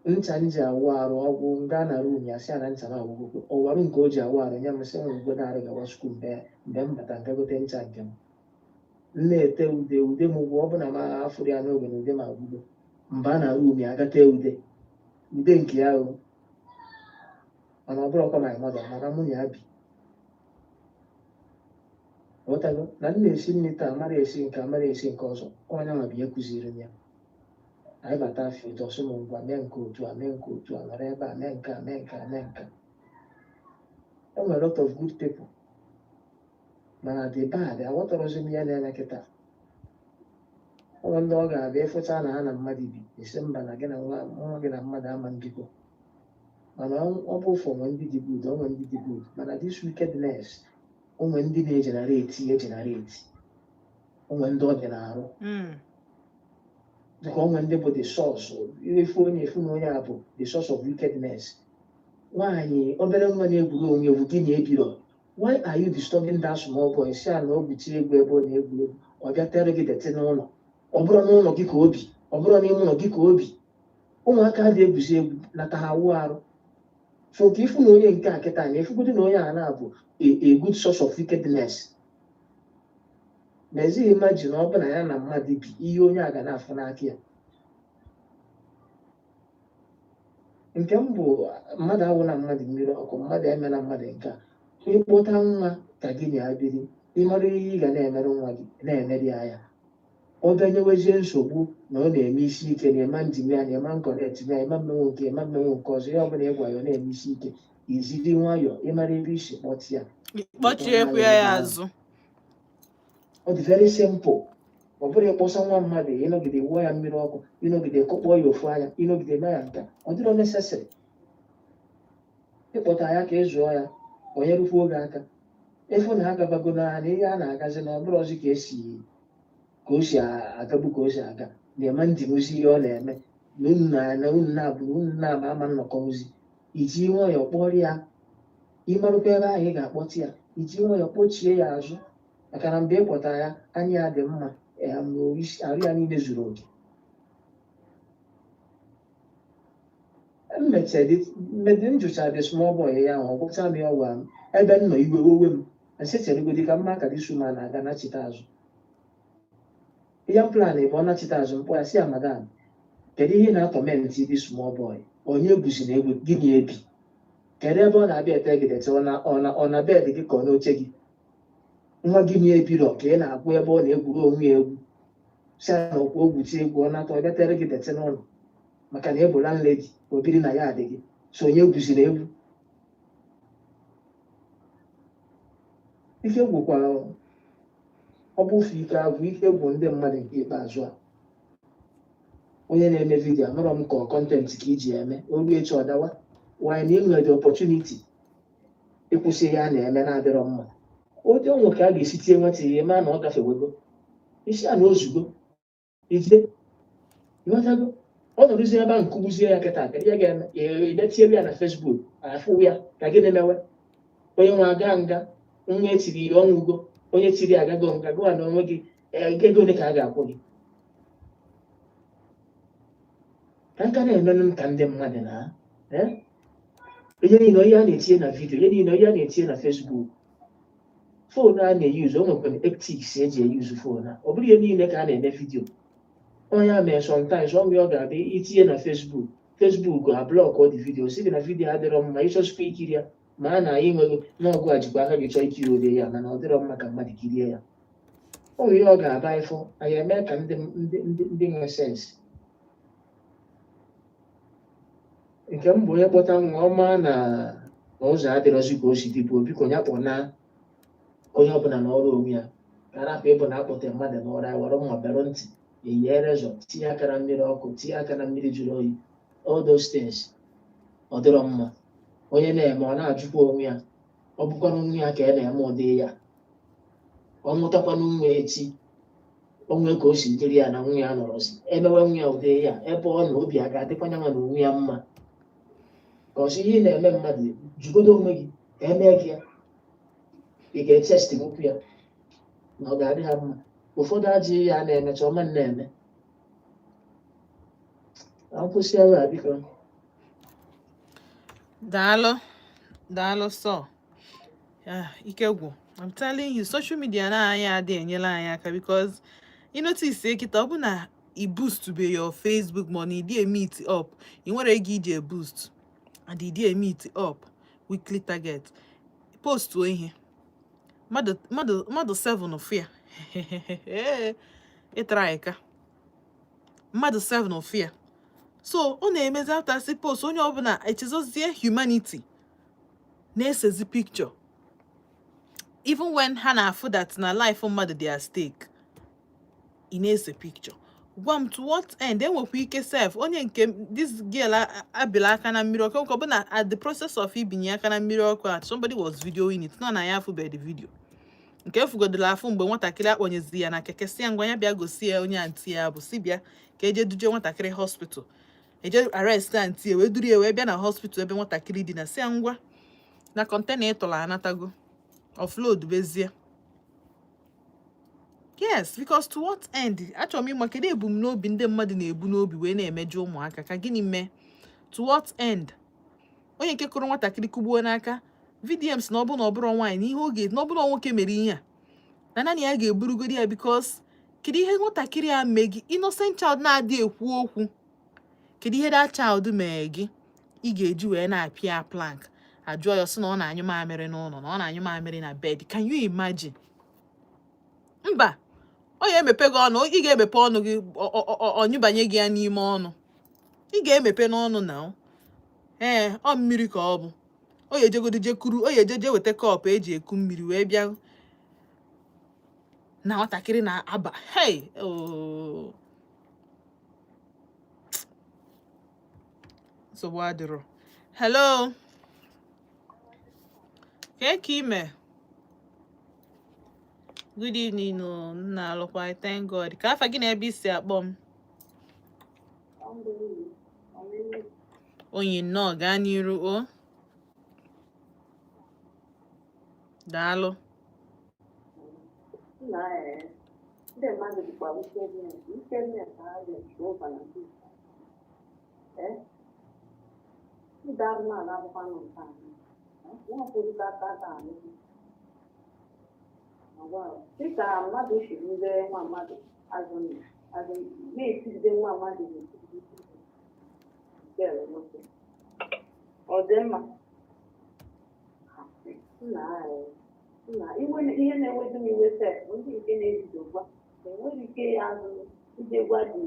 Ncha m ji awụ arụ ọgwụ gaa na room ya, sị ya na ncha m agwụgwọ. Ọwarụ nke o ji awụ arụ nye m, sị m godo arụ gawa school. Mgbe m bata nga gote ncha nke m. M na-ete ude, ude m gwụ. Ọ bụ na m afụrụ ya n'oge na ude m agwụgo, mba na room ya agata ude, ude nke ya o. Mana ọ bụrụkwa my mother, mana mụ na ya bi. Ghọtago na m na-esi nri taa, mara esi nke a, mara esi nke ọzọ. Onye nwa bụ ihe kụziri m ya. Anyị bata afọ etu ọsọ m, ngwa, mee nke otu a, mee nke otu a, nọrọ ebe a, mee nke a, mee nke a, mee nke a. Enwere a lot of good people, mana the bad, aghọtarọzi m ihe na-eme kịta. Ụmụ ndị ọ ga-abịa ịfụcha na ha na mmadụ bi, esi mba na gị na nwa gị na mmadụ ama mbikọ. Mana ọ bụ ụfọ nwe ndị dị good, onwe ndị dị good, mana this wickedness, onwe ndị na-egenerate, egenerate, onwe ndị ọ dị na-arụ. Dịka onwe ndị bụ the source. Efu onye efu na onye a bụ the source of wickedness. Nwaanyị, obere nwa na-egwuru onwe egwu, gị na-ebiro, why are you disturbing that small boy? Si a na o gwuchi egwu ebe ọ na-egwu egwu, ọ bịa tere gị dirty n'ụlọ. Ọ bụrụ n'ụlọ gị ka obi, ọ bụrụ n'ime ụlọ gị ka obi. Ụmụaka dị egwusi egwu nata ha awụ arụ. So ka ifu na onye nke a kịta na efugodu na onye a na-abụ a good source of wickedness. N'ezie, imagine ọ bụ na ya na mmadụ bi, ihe onye a ga na-afụ n'aka ya. Nke m bụ mmadụ awụ na mmadụ mmiri ọkụ, mmadụ emela mmadụ nke a. Ịkpọta nwa ka gị na ya biri, ịmara ihe ị ga na-emerụ nwa gị, na-emeri ya ya. Ọ bịa nyewezie nsogbu na ọ na-eme isi ike, na-eme njem ya, na-eme nkọret ya, eme mmenwu nke, eme mmenwu nke ọzọ, ihe ọbụla ị gwa ya, ọ na-eme isi ike, iziri nwayọọ, ịmara ebe isi kpọtụ ya. Kpọchiekwa ya azụ. Ọ dị very simple. Ọ bụrụ ịkpọsa nwa mmadụ, ịnọgide wụọ ya mmiri ọkụ, ịnọgide kụkpọọ ya ofu anya, ịnọgide mee ya nke a, ọ dịrọ necessary. Ịkpọta ya ka ị zụọ ya, o nyerukwuo gị aka. Ịfụ na agabago na ihe a na-agazi na ọ bụrụ ọzọ ka esi ka o si agabu, ka o si aga na-eme ndịmozi, ihe ọ na-eme na unu na unu na-abụ na unu na-ama ama nnọkọ ozi, iji nwayọọ kpọrọ ya, ịmarụkwa ebe ahụ ị ga-akpọta ya, iji nwayọọ kpọchie ya azụ. Maka na mgbe ị kpọtara ya, anya ya dị mma, arụ ya niile zuru oke. Mmedi m jụchara the small boy ya ahụ, ọ gwụcha m ya, ọ gwara m ebe m nọ, iwe wewe m. Nsị cheregodi ka mma ka this woman na-aga nachite azụ. Ihe m plan ebe ọ nachite azụ, mkpọ ya, si ya, "Madam, kedu ihe na-atorment this small boy? Onye gwuzi na egwu gị na-ebi? Kedu ebe ọ na-abịa ete gị dirty? Ọ na bed gị ka ọ n'oche gị? Nwa gị na-ebirọ ka ị na-akwụ ebe ọ na-egwuru onwe ya egwu." Si ya na ọkwa ogwuchi egwu, ọ nata, ọ bịa tere gị dirty n'ụlọ, maka na ị bụ landlady, o biri na ya adị gị. So onye gwuziri egwu? Ike gwụkwara. Ọ bụfu ike agwụ, ike gwụ ndị mmadụ. Nke ikpeazụ a, onye na-eme video, amarọ m ka ọ content ka iji eme oru echi ọdawa. Why na ị nwere the opportunity ịkwụsị ihe a na-eme na-adịrọ mma? Ụdị ọnwụ ka a ga-esi tie nwata ihe ma na ọ gafewego isi a na ozugbo ijide. Ịghọtago? Ọ nọrụzie ebe ahụ, nkugbuzie ya kịta, kedu ihe ga-eme? Ị ya na Facebook, afụ ya ka gịnị mewe? Onye nwe aga nga, nwa etiri ihe ọnwụgo, onye tiri agago nga. Gụwa na onwe gị, ego ole ka a ga-akwụ gị ka nka na-emenụ m ka ndị mmadụ na eh? Ihe niile ihe a na-etinye na video, ihe niile ihe a na-etinye na Facebook, phone a na-eyuzu, o nwekwara ethics eji eyuzu phone a. Ọ bụrụ ihe niile ka a na-eme video. Onye a mere sometimes, ọ ọ ga-abịa itinye na Facebook, Facebook a block the video, si gị na video adịrọ mma. Ịchọsikwa ikiri ya, ma a na anyị enweghị n'ọgụ a, jikwa aka gị chọọ ikiri ode ya, mana ọ dịrọ mma ka mmadụ kirie ya. O nwere ihe ọ ga-aba ịfụ anyị eme ka ndị nwe sense. Nke m bụ onye kpọta nwa ọma na ụzọ adịrọzi ka o si dịbụ, biko ya kpọna onye ọbụla n'ọrụ onwe ya, ka arapụ ịbụ na akpọta mmadụ n'ọrụ anyị were mma bịarụ ntị, eyie rezọ, tinye aka na mmiri ọkụ, tinye aka na mmiri jụrụ oyi. All those things, ọ dịrọ mma. Onye na-eme, ọ na-ajụkwa onwe ya, ọ bụkwanụ nwa ya ka ị na-eme ụdị ya, ọ mụtakwanụ nwa echi, onwe ka o si dịrị ya na nwa ya nọrọzi emewe nwa ya ụdị ya, ebe ọ na obi a ga-adịkwanya nwa na onwe ya mma. Ka ọsọ ihe ị na-eme mmadụ, jugodo onwe gị ka emee gị ya, ị ga-echesti okwu ya na ọ ga-adị ha mma. Ụfọdụ ajọ ihe a na-emecha ọma na-eme. Ka m kwụsị ebe a, biko. Daalụ, daalụ sọ. Ah, ike gwụ. I'm telling you, social media na anyị adị enyela anyị aka, because you notice kịta, ọ bụ na i boost be your Facebook, ma ọ na ịdị meet up, ị nwere ego iji boost and ịdị meet up weekly target, postuo ihe mmadụ 7 fụ ya, ịtara ka mmadụ 7 fụ ya. So ọ na-emezi, after si post, onye ọbụla echezozie humanity, na-esezi picture, even when ha na-afụ that na life mmadụ dị at stake. Ị na-ese picture, gwa m to what end? Enwekwa ike sef, onye nke this girl abịla aka na mmiri ọkụ, ọ bụ na at the process of ibinye aka na mmiri ọkụ a, somebody was videoing it. Nọ na ya afụbeghị the video nke efugodoro afụ mgbe nwatakịrị akpọnyezi ya na keke, si ya ngwa, ya bịa gosi ya onye aunty ya bụ si bịa ka eje duje nwatakịrị hospital, eje arrest aunty ya, wee duru ya wee bịa na hospital ebe nwatakịrị dị, na si ya ngwa, na container ịtụrụ anatago, offload bezie. Yes, because to what end? Achọrọ m ịma kedu ebumnobi ndị mmadụ na-ebu n'obi wee na-emejọ ụmụaka, ka gịnị mee? To what end? Onye nke kụrụ nwatakịrị kụgbuo n'aka, VDMs, na ọ bụ na ọ bụrụ nwaanyị na ihe oge, na ọ bụrụ nwoke mere ihe a, na naanị ya ga-eburugodi ya, because kedu ihe nwatakịrị a mee gị? Innocent child na-adị ekwu okwu, kedu ihe that child mee gị ị ga-eji wee na-apịa ya plank? Ajụọ ya, sị na ọ na-anyụ mamịrị n'ụlọ, na ọ na-anyụ mamịrị na bed. Can you imagine? Mba, ọ ya emepe gị ọnụ, ị ga-emepe ọnụ gị, ọnyụbanye gị ya n'ime ọnụ, ị ga-emepe n'ọnụ na ee, ọ mmiri ka ọ bụ. Ọ ya ejegodo jekuru, ọ ya ejeje weta cup eji eku mmiri wee bịa na nwatakịrị na-aba. Hey, oh. Nsogbu adịrọ. Hello, kee ka ime? Good evening o. Nna, alụkwa, thank God. Ka afa gị na ebe isi akpọ m? Onyi, nnọọ, gaa n'iru o. Daalụ. Nna, ndị mmadụ dịkwa wickedness, wickedness ha dị over na this. Ndị arụ na-ala akwụkwọ nọ nke anyị. Nwa ụfọdụ ka aka aka anyị. Dịka mmadụ si rube nwa mmadụ azụ azụ na-etigide nwa mmadụ na-etigide nwoke. Ọ dị mma? Nna anyị, nna, iwe ihe na-ewezi m iwe sef bụ ndị nke na-ebido gwa enweghị ike ya azụ ije gwa dị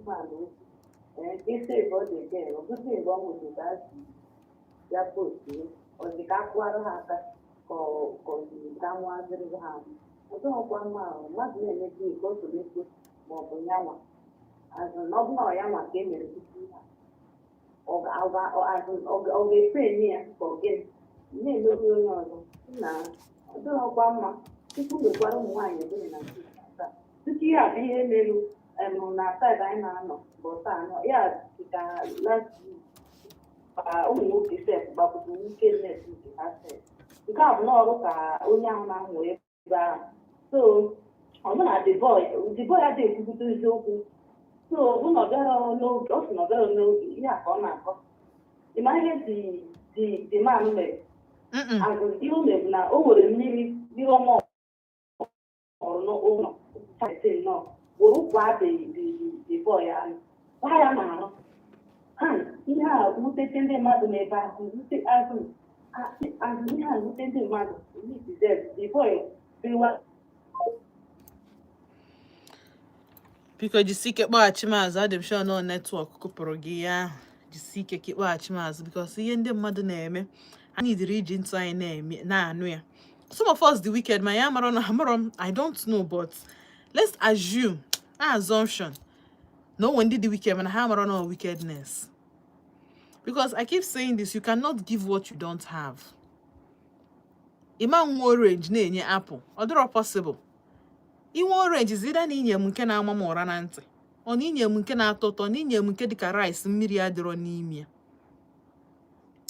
mmadụ okwu, ee, ka esi ebe ọ dị ege, ọ bụzi mgbe ọ nwụrụ ka a si ya postie, ọ dị ka akụwara ha aka, ka ọ dị ka amụazịrị ha amụ. Ọ dịghịkwa mma ahụ mmadụ na-emebi ka o soro ekwe ma ọ bụ nyanwa azụ na ọ bụ na ọ ya nwa ka e mere tupu ihe a. Ọ ga-efe enye ya ka ọ gịnị na-emegbu onye ọzọ na ọ dịghịkwa mma. Tupu mekwara ụmụ nwaanyị ebere na nke taa, tupu ihe a bụ ihe merụ na side anyị na-anọ bụ taa anọ ya dịka last week ka ụmụ nwoke sef gbapụrụ wickedness nke ha sef. Nke a bụ n'ọrụ ka onye ahụ na-amụ ebe ahụ, so ọ bụ na the boy adịghị ekwupụta eziokwu, so ọ bụ na ọ bịara n'oge, ọ sị na ọ bịara n'oge, ihe a ka ọ na-akọ. Ị ma ihe dị The man mere Azụ ihe o mere bụ na o were mmiri ọma ọrụ n'ụlọ nnọọ were kwa the boy ahụ gbaa ya n'arụ ha. Ihe a wutete ndị mmadụ n'ebe ahụ, wute azụ ihe a wute ndị mmadụ. The boy bewa. Biko, jisi ike kpọghachi m azụ. Adị m sure na network kụpụrụ gị ihe ahụ. Jisi ike ka ịkpọghachi m azụ, because ihe ndị mmadụ na-eme, anyị dịrị iji ntụ anyị na-eme na-anụ ya. Some of us, the wicked ma ya mara na amarọ m. I don't know, but let's assume, assumption, na onwe ndị dị wicked mana ha mara na ọ wickedness, because I keep saying this: you cannot give what you don't have. Ịma nwa orange na-enye apple, ọ dịrọ possible. Inwe orange is either na inye m nke na-ama m ụra na ntị, ọ na inye m nke na-atọ ụtọ, na inye m nke dịka rice mmiri adịrọ n'ime ya.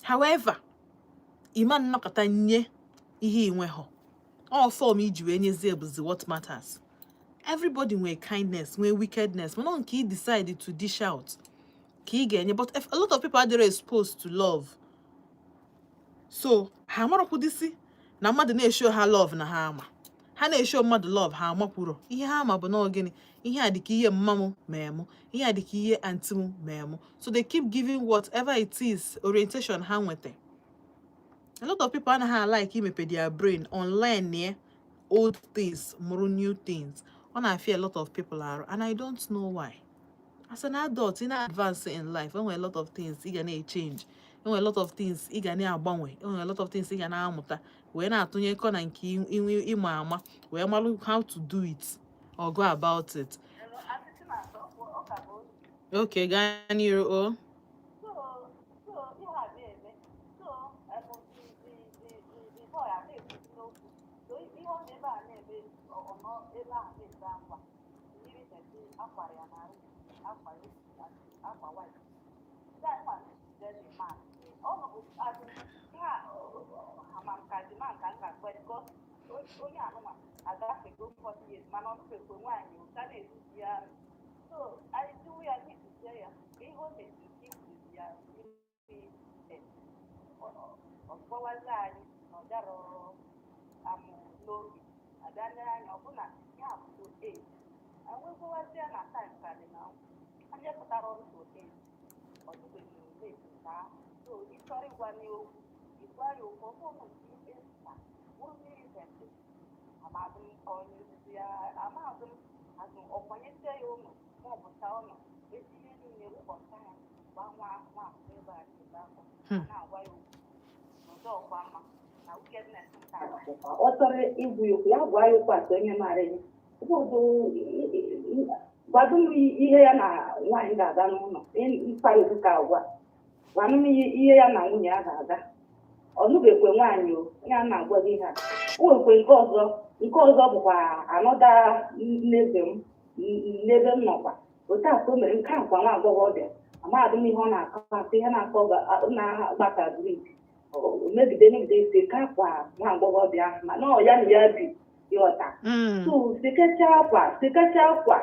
However, ịma nnọkọta nye ihe inweghọ. All form iji wee nyezie bụzi what matters. Everybody nwee kindness, nwee wickedness, mana ọ nke ị decide to dish out ka ị ga-enye. But if a lot of people adịrọ exposed to love, so ha amarokwudisi na mmadụ na-eshow ha love, na ha ama ha na-eshow mmadụ love, ha amakwuro ihe ha ama bụ na ọ gịnị, ihe a dịka ihe mma m mee mụ, ihe a dịka ihe aunty m mee mụ. So they keep giving whatever it is orientation ha nweta. A lot of people anaghị like imepe their brain, unlearn ye old things, mụrụ new things. Ọ na-afịa a lot of people arụ, and I don't know why. As an adult, ị na-advance in life, enwere a lot of things ị ga na-echange, enwere a lot of things ị ga na-agbanwe, enwere a lot of things ị ga na-amụta wee na-atụnyekọ na nke inwe ịma ama wee malụ how to do it or go about it. Okay, gaa n'iru o. So ihe a na-eme, so the boy a na-ekwuzi n'okwu. So ihe ọ na-ebe a na-eme, ọ nọ ebe ahụ na-ebe akwa mmiri tete akwara ya n'arụ, akwa ya, akwa white. That one, the man ọ nọbụ azụ ihe a ama m ka the man ka m ga-akpọ ya, because onye anụnwa agafego 40 years, mana ọ nụbekwe nwaanyị ụta na-eduzi ya. So anyị jụwa ya, na-eduzie ya ka ihe o meziri ka ikwuzi ya mmiri, ọ gbawazi anyị na ọ bịarọ amụ n'oge abịa lere anya ọbụna ya bụ to age enwegwawazi ya na time ka dị na onye pụtara ọrụ to age, ọ dịbeghị late nke ahụ. So ị chọrọ ịgwa ya okwu, ịgwa ya okwu, ọ bụrụ nke ikpe na bụrụ mmiri tete amadụ m ka ọ na-ezizi ya, amadụ m azụ ọkwanyesie ya ụlọ ma ọ bụcha ụlọ esi ihe niile wụkọta ya gba nwa nwa ebe a na-ebe akwa. Na-agwa ya okwu n'ụdị ọkwa mma na wickedness nke a. Ọ chọrọ igwu ya okwu, ya gwa ya okwu atọ onye maara ihe. Ụfọdụ gwado m ihe ya na nwaanyị ga-aga n'ụlọ mkparịta ụka agwa, gwanụ m ihe ya na nwunye ya ga-aga. Ọ nụbekwe nwaanyị o, onye a na-agwa gị ha. O nwekwe nke ọzọ, nke ọzọ bụkwa anọda n'ebe m n'ebe m nọkwa otu a ka o mere nke a kwa nwa agbọghọbịa. Amadị m ihe ọ na-akọ akọ, ihe na-akọ na-agbata brik megide megide seka akwa nwa agbọghọbịa ahụ, mana ọ ya na ya bi, ịghọta? So sekacha akwa, sekacha akwa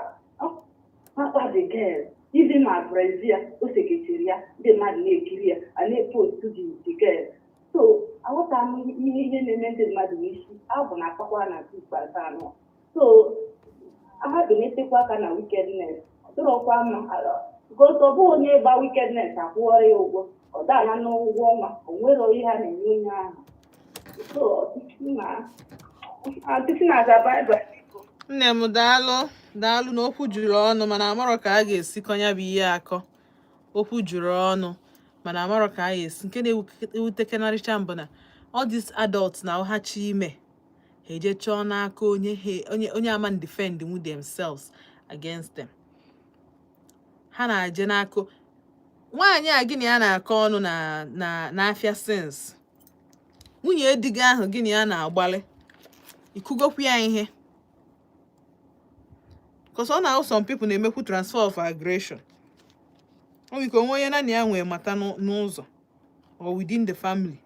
akwa the girl, even ma brazil o sekechiri ya, ndị mmadụ na-ekiri ya, a na-epost the girl. So aghọta m ihe na-eme ndị mmadụ n'isi abụ na-akpakwa na nke ikpeazụ anọ. So ha ga-emetekwa aka na wickedness ọ dịrọkwa mma, because ọ bụghị onye gba wickedness akwụọrọ ya ụgwọ, ọ dala n'ụgwọ ọnwa, o nwere ihe a na-enye onye ahụ. So ọtụtụ na ọtụtụ na-aza baịbụl, biko. Nne m, daalụ, daalụ na okwu juru ọnụ, mana amarọ ka a ga-esi kọnya bụ ihe akọ. Okwu juru ọnụ, mana amarọ ka a ga-esi. Nke na-ewutekenarịcha mbụ na all these adults na ha chi ime ha eje chọọ n'aka onye onye onye ama defend themselves against them. Ha na-aje n'aka nwaanyị a gịnị ya na-akọ ọnụ na n'afịa since nwunye di gị ahụ gịnị ya na-agbalị ikugokwu ya ihe, because ọ na some people na-emekwu transfer of aggression. O nwere ike onwe onye naanị ya nwee mata n'ụzọ or within the family,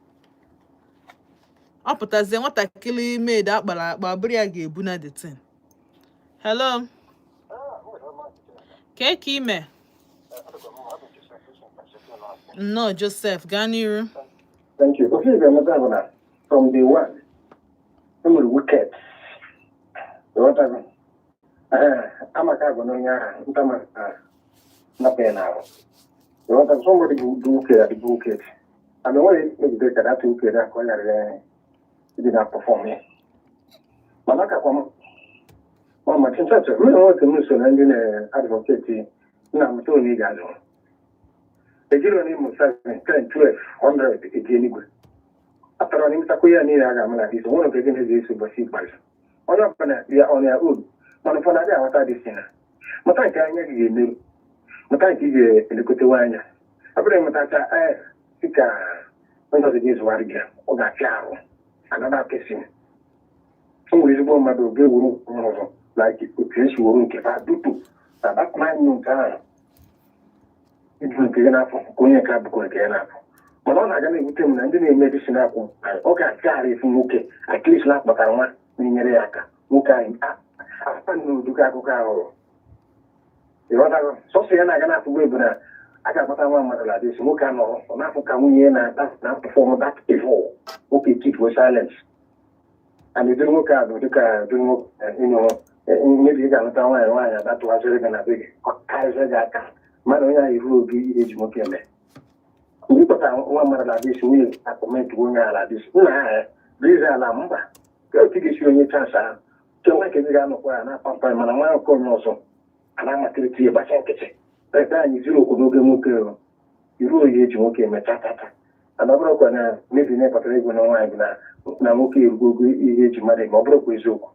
ọ pụtazie nwatakịrị maid akpara akpa bụrụ ya ga-ebu na the thing. Hello, kee ka ime? Nnọọ, Joseph, gaa n'iru. Ofe ga-emeta bụ na from day one, e nwere wicked. Ịghọtago? Ee, amaka bụ na onye ahụ nta maka napụ ya n'ahụ. Ịghọtago? Somebody bụ dị wicked adịbụ wicked. And onweghị megide ka that wicked ahụ ka ọ ghara ịdị na perform ya. Mana akakwa m ma maka in fact, m na nwoke m so na ndị na-advocate nna m onye ị ga-azụ. Ejiri onye ịmụ 7, 10, 12, 100 eji eluigwe. Atara na ịmụtakwa ya niile a ga-ama na dis nwere nke gị na-eze eso ụbọchị ikpeazụ. Onye ọbụla ya on ya own, mana ụfọdụ adịghị aghọta dị si na mụta nke anya gị ga-emerụ, mụta nke ị ga-elekọtawa anya. Ọ bụrụ ịmụtacha ee, dịka onye ọzọ ga-ezụgharị gị, ọ ga-afịa arụ another person. O nwere ezigbo mmadụ ga-ewuru onye ọzọ like otu esi wuru nke ha dutu na that 9 months ahụ ibu nke gị n'afọ ka onye nke abụkwa nke ya n'afọ. Mana ọ na-aga na-ewute m na ndị na-eme dịsi na-akwụ, ọ ga-afịa arụ efu nwoke at least na-akpọtara nwa na-enyere ya aka. Nwoke anyị asa n'uduka akụkọ ahụ, ịghọtago? Sọsọ ya na-aga na-afụgo ebu na a ga-akpata nwa mmadụ na dịsi nwoke anọrọ, ọ na-afụ ka nwunye ya na na perform that evil. Nwoke keep silence and ụdịrị nwoke a bụ dịka ụdịrị nwoke ịnụ mmebi. Ị ga-alụta nwaanyị, nwaanyị adatụghazịrị gị na be gị, ọ karịsịrị gị aka. Mmadụ onye ahụ iru obi ihe eji nwoke eme. Mgbe ị kpọtara nwa mmadụ na dịsi, nwunye akọmentị onye ala dịsi nna ya rize ala mba ka otu ga-esi onye chance ahụ nke nwa nke gị ga-anọkwa ya na-apa mpa, mana nwa nke onye ọzọ a na-amatịrịta ihe gbacha nkịtị. Ebe anyị zuru okwu n'oge nwoke iru oyi eji nwoke eme tatata. Mana ọ bụrụkwa na mebi na ịkpatara ego na nwaanyị bụ na nwoke erugo ogo ihe eji mmadụ eme, ọ bụrụkwa eziokwu.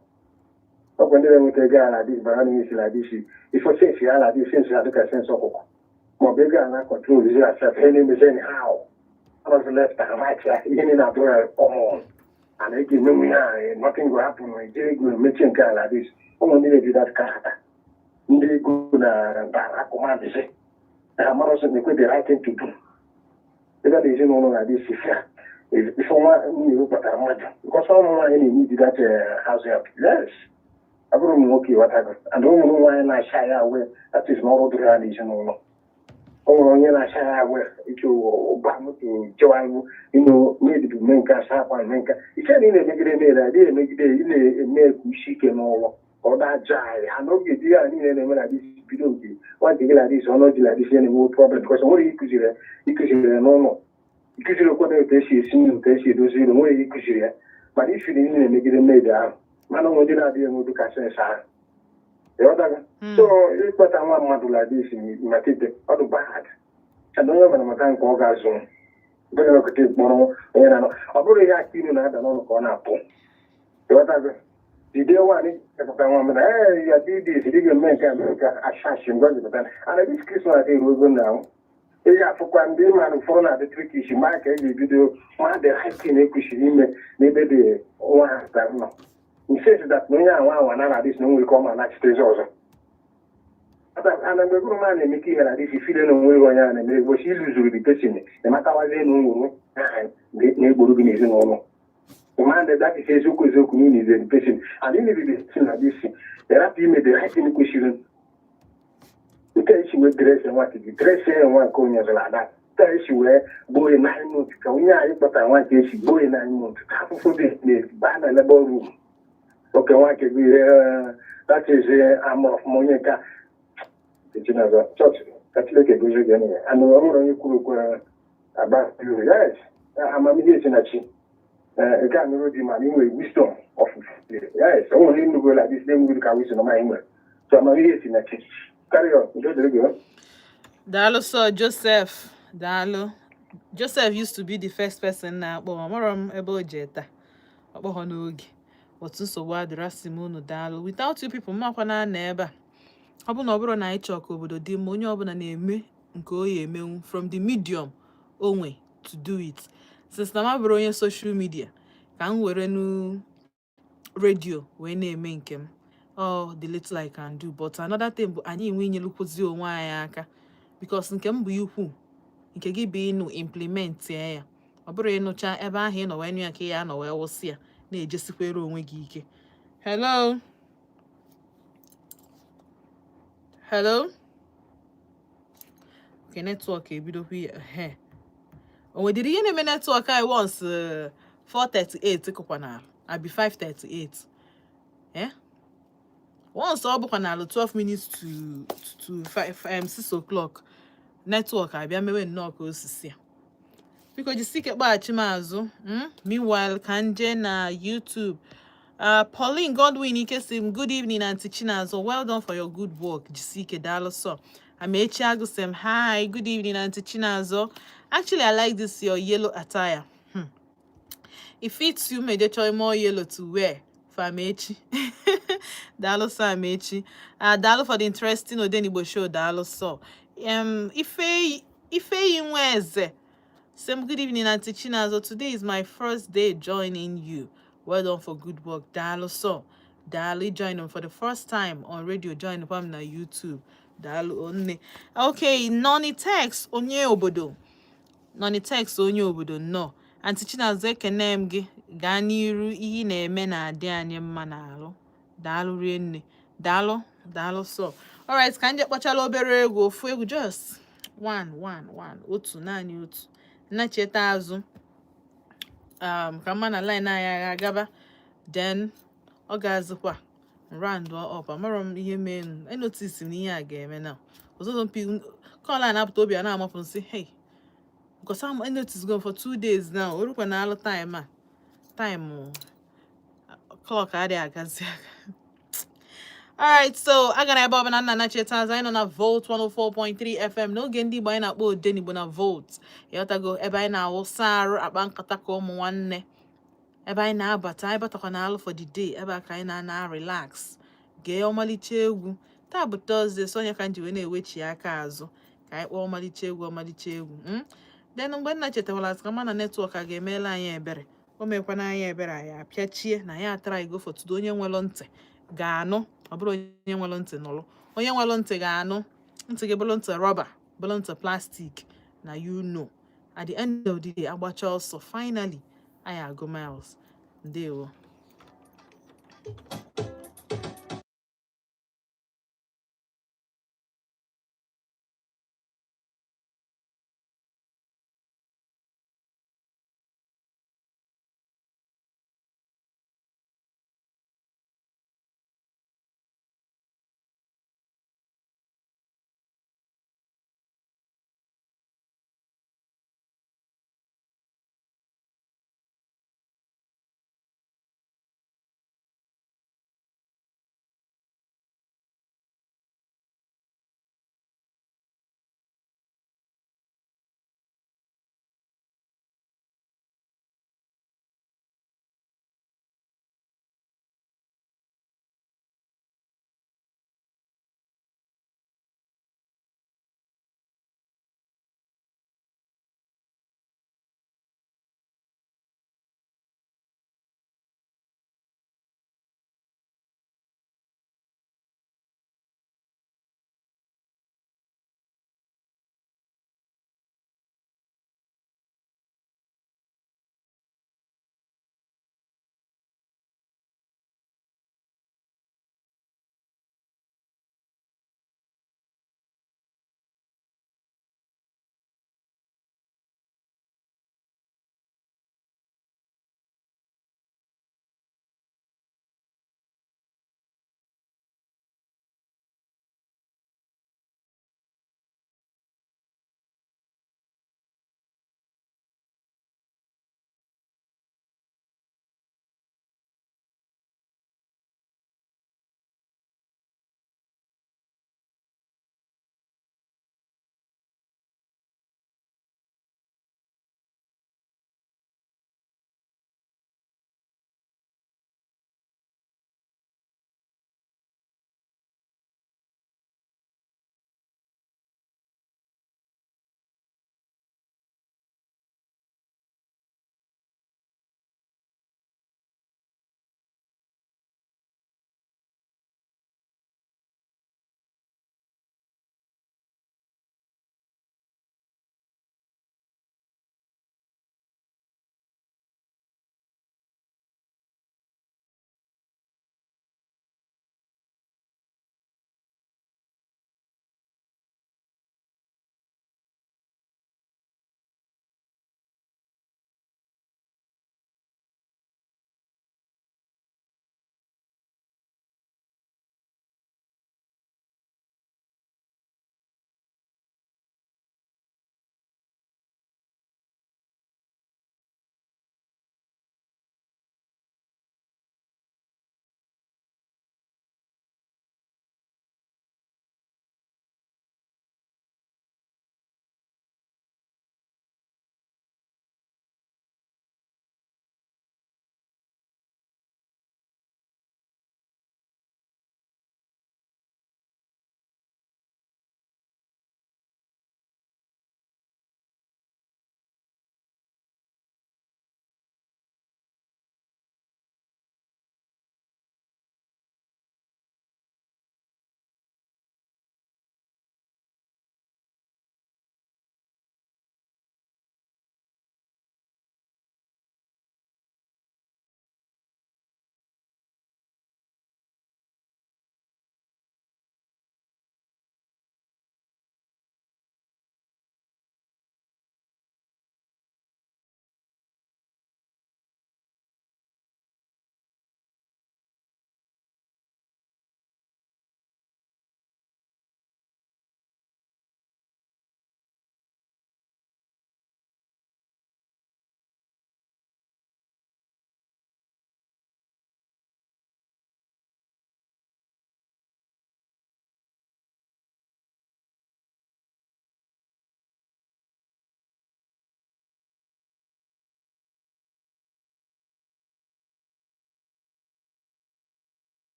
Ọkwa ndị na-enweta ego a na-adị bara na isi na-adị isi ifo sense ya na-adị sense ha dịka sense ọkụkọ maọbụ ego a na-control zi asef ihe na-emezi anyhow, ọnọzụ left and right ya, ihe niile na-adụ ya common and ị ga-emenwu ihe a, nothing go happen. Ejiri ego emechie nke ala dis. Ụmụ ndị na-eji that character, ndị ego na akụmadịzi na amarọsị na-ekwe the right thing to do. Ebe na ezinụlọ na-adị isi fia ife nwa nwunye kpatara mmadụ because ụmụ nwaanyị na-enye di that house help. Yes, ọ bụrụ ụmụ nwoke, ịghọtago? And ụmụ nwaanyị na-acha ya awe, that is n'ọrụ dịrị ha n'ezinụlọ. O nwere onye na-acha ya awe ike ụba moto jewa ino medibu mee nke asa akwa mee nke iche na ị na-emegide mere adịghị emegide. Ị na-eme ka isi ike n'ụlọ ka ọ daa jaa ha n'oge di ya niile na-eme na dis bido nke nwa nke gị na dis ọnụ ji na dis ya na-enwe problem because o nwere ịkụziri ya n'ụlọ, ịkụziri okwu na otu esi esi nri, otu esi edozi ụlọ, nwere ịkụziri ya. Mana ifiri ị na-emegide mmebi ahụ, mana onwe ndị na-adịghị enwe ụdị sense ahụ, ịghọtago? So ịkpọta nwa mmadụ la dis matite ọ dị bad. And onye ọbụla mata nke ọ ga-azụ bụrụ ọkụta kpọrọ onye na-anọ, ọ bụrụ ihe aka ilu na-ada n'ọnụ ka ọ na-apụ, ịghọtago? Jide nwaanyị kpọta nwa mmadụ, ee, ya dị dị esi dị ga-eme nke a mee nke ashashi mgbe ọ jipụta ana dis Christmas eruo na ị ga-afụkwa ndị mmadụ ụfọdụ na-adị trickish mgbe ka e ga-ebido ma the right thing ekwesịrị ime n'ebe dị nwa ha nọ in sense that na onye anwa anwa na na-adị na o nwere ike ọ ma nachitezi ọzọ. Ana mgbe bụrụ ma na-emeke ihe na adịsi file na onwe onye a na-emere ụbọchị iluzuru the person, ịmatawazie na o nwere na-egboro gị n'ezinụlọ. Command that is eziokwu eziokwu na ị the person and ị the person na this ịrapụ ime the right thing kwesịrị nke esi wee dress nwa gị, dress ya nwa nke onye ọzọ ada ka esi wee gboo ya 9 months, ka onye anyị kpọtara nwa nke esi gboo ya 9 months ka afụfụ dị na-baa na labour room oke nwa nke gị. That is amụrụ ọfụma onye nke Chinazọ chọọchị ka Chineke gozie gị. Anyway, and ọ nwere onye kwuru okwu aba, yes, amamihe si na chi. Nke a nụrụ di, mana ị nwere wisdom of, yes, o nwere nnukwu la dis na-enweghị ka wisdom anyị nwere. So amamihe si na chi. Carry on, udo dịrị gị. Daalụ sir Joseph, daalụ. Joseph used to be the first person na-akpọ m. Amarọ m ebe o jee taa, ọ kpọghọ n'oge. Otu nsogbu adịrọ, asị m unu daalụ. Without you people, mmakwa na-anọ ebe a. Ọ bụ na ọ bụrụ na anyị chọọ ka obodo dị mma, onye ọbụla na-eme nke o ya emenwu from the medium o nwe to do it. Since na m abụrụ onye social media, ka m were nu redio wee na-eme nke m, all the little I can do. But another thing bụ anyị enwe inyelukwuzi onwe anyị aka, because nke m bụ ikwu, nke gị bụ ịnụ implement ya. Ọ bụrụ ịnụcha ebe ahụ ị nọ wee nụ ya, ka ị ya anọ wee wụsị ya na-ejesikwere onwe gị ike. Hello, hello. Okay, network ebidokwa ihe. O nwedịrị ihe na-eme network anyị once 4:38 kụkwa n'ala, abi 5:38, eh? Once ọ bụkwa n'ala 12 minutes to 5, 6 o'clock, network abịa mewe nnọọ ka osisi a. Biko jisi ike kpaghachi m azụ. Meanwhile, ka m jee na YouTube. Pauline Godwin Ikesim, good evening, Auntie Chinazo. Well done for your good work. Jisike, daalụ sọ. Amechi Agusem, hi, good evening, Auntie Chinazo. Actually, I like this your yellow attire. It fits you. May they more yellow to wear for Amechi. Daalụ sọ, Amechi. Daalụ for the interesting Odenigbo show. Daalụ sọ. Ife Ifeyi Nweze. Same good evening, Auntie Chinazo. Today is my first day joining you. Well done for good work. Daalụ sọ. Daalụ join them for the first time on radio. Join them na YouTube. Daalụ onne. Okay, Noni Tex onye obodo. Noni Tex onye obodo nnọọ. Auntie Chinazo, ekene m gị. Gaa n'iru, ihe ị na-eme na-adị anyị mma n'alụ. Daalụ rinne. Daalụ, daalụ sọ. Alright, ka m je kpọchala obere egwu, ofu egwu, just one, one, one, otu, naanị otu. Nnacheta azụ ka mma na line anyị agha agaba, then ọ ga-azụkwa round up. Amarọ m ihe mee e notice m na ihe a ga-eme na ọzọzọ mpi call a na-apụta, obi a na-amapụ nsị, hey, because I'm notice go for 2 days now. Orukwa na alụ time a, time clock adịghị agazi aga. Alright, so agara ebe ọbụla nna nacheta azụ, anyị nọ na Volt 104.3 FM n'oge ndị Igbo anyị na-akpọ Odenigbo na Volt. Ịghọtago? Ebe anyị na-awụsa arụ, akpa nkata ka ụmụ nwanne, ebe anyị na-abata, anyị batakwa na alụ for the day, ebe a ka anyị na-ana relax, gee ọmalịcha egwu. Taa bụ Thursday, so onye ka m ji wee na-ewechi aka azụ ka anyị kpọọ ọmalịcha egwu, ọmalịcha egwu. Then mgbe nna chetawara ka ma na network a ga-emela anyị ebere, o mekwana anyị ebere, anyị apịachie na ya atara igo for today. Onye nwere ntị ga-anụ, ọ bụrụ onye nwere ntị nụrụ, onye nwere ntị ga-anụ. Ntị gị bụrụ ntị rọba, bụrụ ntị plastic na, at the end of the day, agbacha ọsọ, finally anyị agụ miles. Ndewo.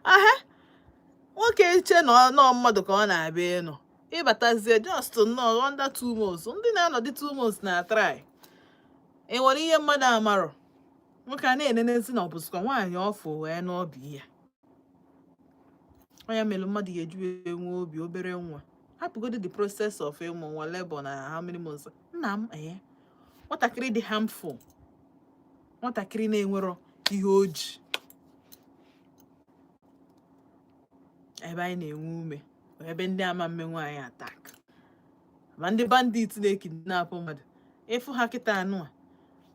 Aha nwoke eche na nọọ mmadụ ka ọ na-abịa ịnụ, ịbatazie just nnọọ under 2 months. Ndị na-anọdị 2 months na try. E nwere ihe mmadụ amarọ. Nwoke a na-enenezi na ọ bụzikwa nwaanyị ọfụ wee n'ọbi ya. Onye mere mmadụ ga-eji wee nwee obi obere nwa, hapụgodo the process of ịmụ nwa, labor na how many months. Nna m, ee, nwatakịrị dị harmful, nwatakịrị na-enwerọ ihe o ji ebe anyị na-enwe ume, ebe ndị ama mmenwu anyị attack, ma ndị bandit na-ekidnapụ mmadụ. Ịfụ ha kịta anụ a,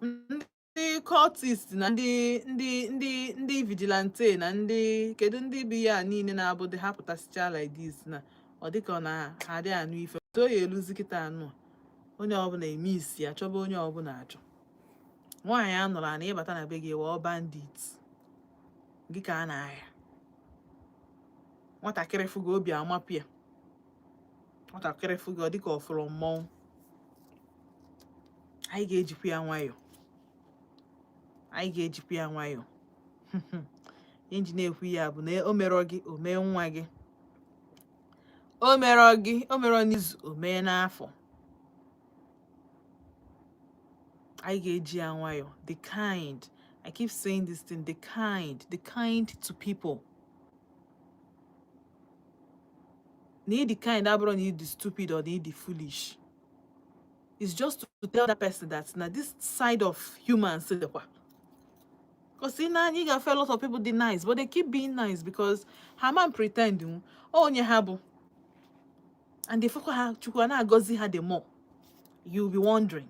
ndị cultist na ndị vigilante na ndị kedu ndị bi ya niile na-abụdị ha pụtasịcha like this, na ọ dịka ọ na ha adịghị anụ ife otu o ya eluzi kịta anụ a. Onye ọbụla eme isi achọba, onye ọbụla achọ nwaanyị a nụrụ ana ịbata na be gị wụọ bandit gị ka a na-aya. Nwatakịrị fụgo obi amapụ ya, nwatakịrị fụgo ọ dịka ọ fụrụ mmọnwụ. Anyị ga-ejikwa ya nwayọọ, anyị ga-ejikwa ya nwayọọ. Ihe nji na-ekwu ya bụ na o merọ gị, o mee nwa gị. O merọ gị, o merọ n'izu, o mee n'afọ. Anyị ga-eji ya nwayọọ. The kind, I keep saying this thing, the kind to people. Na ịdị kind abụrụ na ịdị stupid or na ịdị foolish. It's just to tell that person that na this side of humans dịkwa. Because ị na-anya, ị ga-afụ a lot of people dị nice, but they keep being nice because ha man pretend nwu onye ha bụ, and ifụkwa ha, Chukwu a na-agọzi ha. The more you'll be wondering,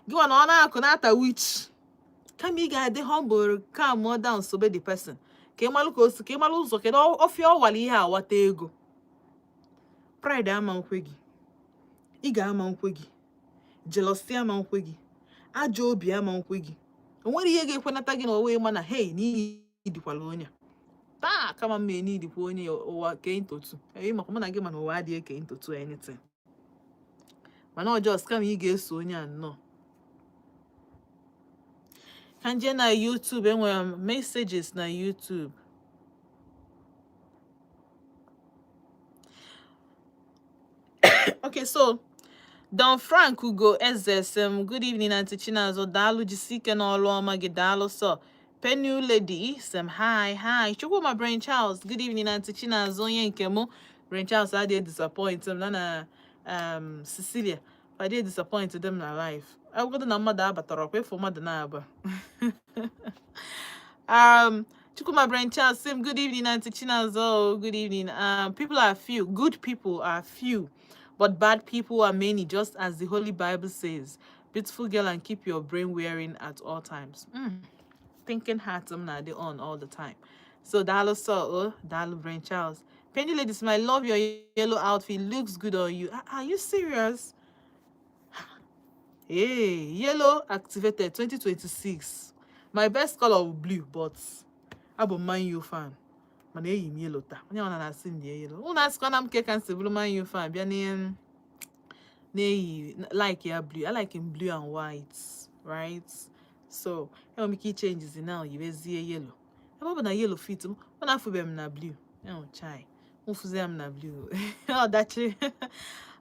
gị nwa na ọ na-akụ na-ata witch, kama ị ga-adị humble, calm down, sobe the person ka ị malụ ka o si, ka ị malụ ụzọ kedu ọfịa ọ wara ihe awata ego. Pride ama nkwe gị, ị ga-ama nkwe gị, jealousy ama nkwe gị, ajọ obi ama nkwe gị. O nwere ihe ga-ekwenata gị na owe ma na hey, n'ihi dịkwala onye a taa, kama mma enidikwa onye ụwa kee ntotu. Ee, maka mụ na gị, mana ụwa adịghị eke ntotu anything, mana ọ just kama ị ga-eso onye a nnọọ. Ka nje na YouTube, enwere m messages na YouTube. Okay, so Don Frank Ugo Eze sị m, "Good evening, Aunty Chinazọ. Daalụ, jisike n'ọrụ ọma gị. Daalụ sọ." Penu Lady sị m, "Hi, hi." Chukwuma Brain Charles, "Good evening, Aunty Chinazọ." Onye nke mụ, Brain Charles adịghị disappoint m na Cecilia adịghị disappoint them na life. Agwagodo na mmadụ abatara ọkwa ịfụ mmadụ na-aba. Chukwuma Brain Charles sị m, "Good evening, Aunty Chinazọ. Good evening. People are few. Good people are few, but bad people are many, just as the Holy Bible says. Beautiful girl, and keep your brain wearing at all times." Thinking hat m na dị on all the time. So daalụ so, oh, daalụ Brain Charles. Penny Ladies, I love your yellow outfit. Looks good on you. Are you serious? Hey, yellow activated 2026. My best color of blue, but abụ m Man U fan. Mana eyi m yellow taa. Onye ọna na-asị m lie yellow. Unu asịkwa na m ke ka m si bụrụ Man U fan bịa na na-eyi like ya blue. I like him blue and white, right? So, enwere m ike ichange now, yiwezie yellow. Ebe ọ bụ na yellow fit m, ọ na-afụbeghị m na blue. Oh, chai. Mfụzie m na blue. Ọdachi.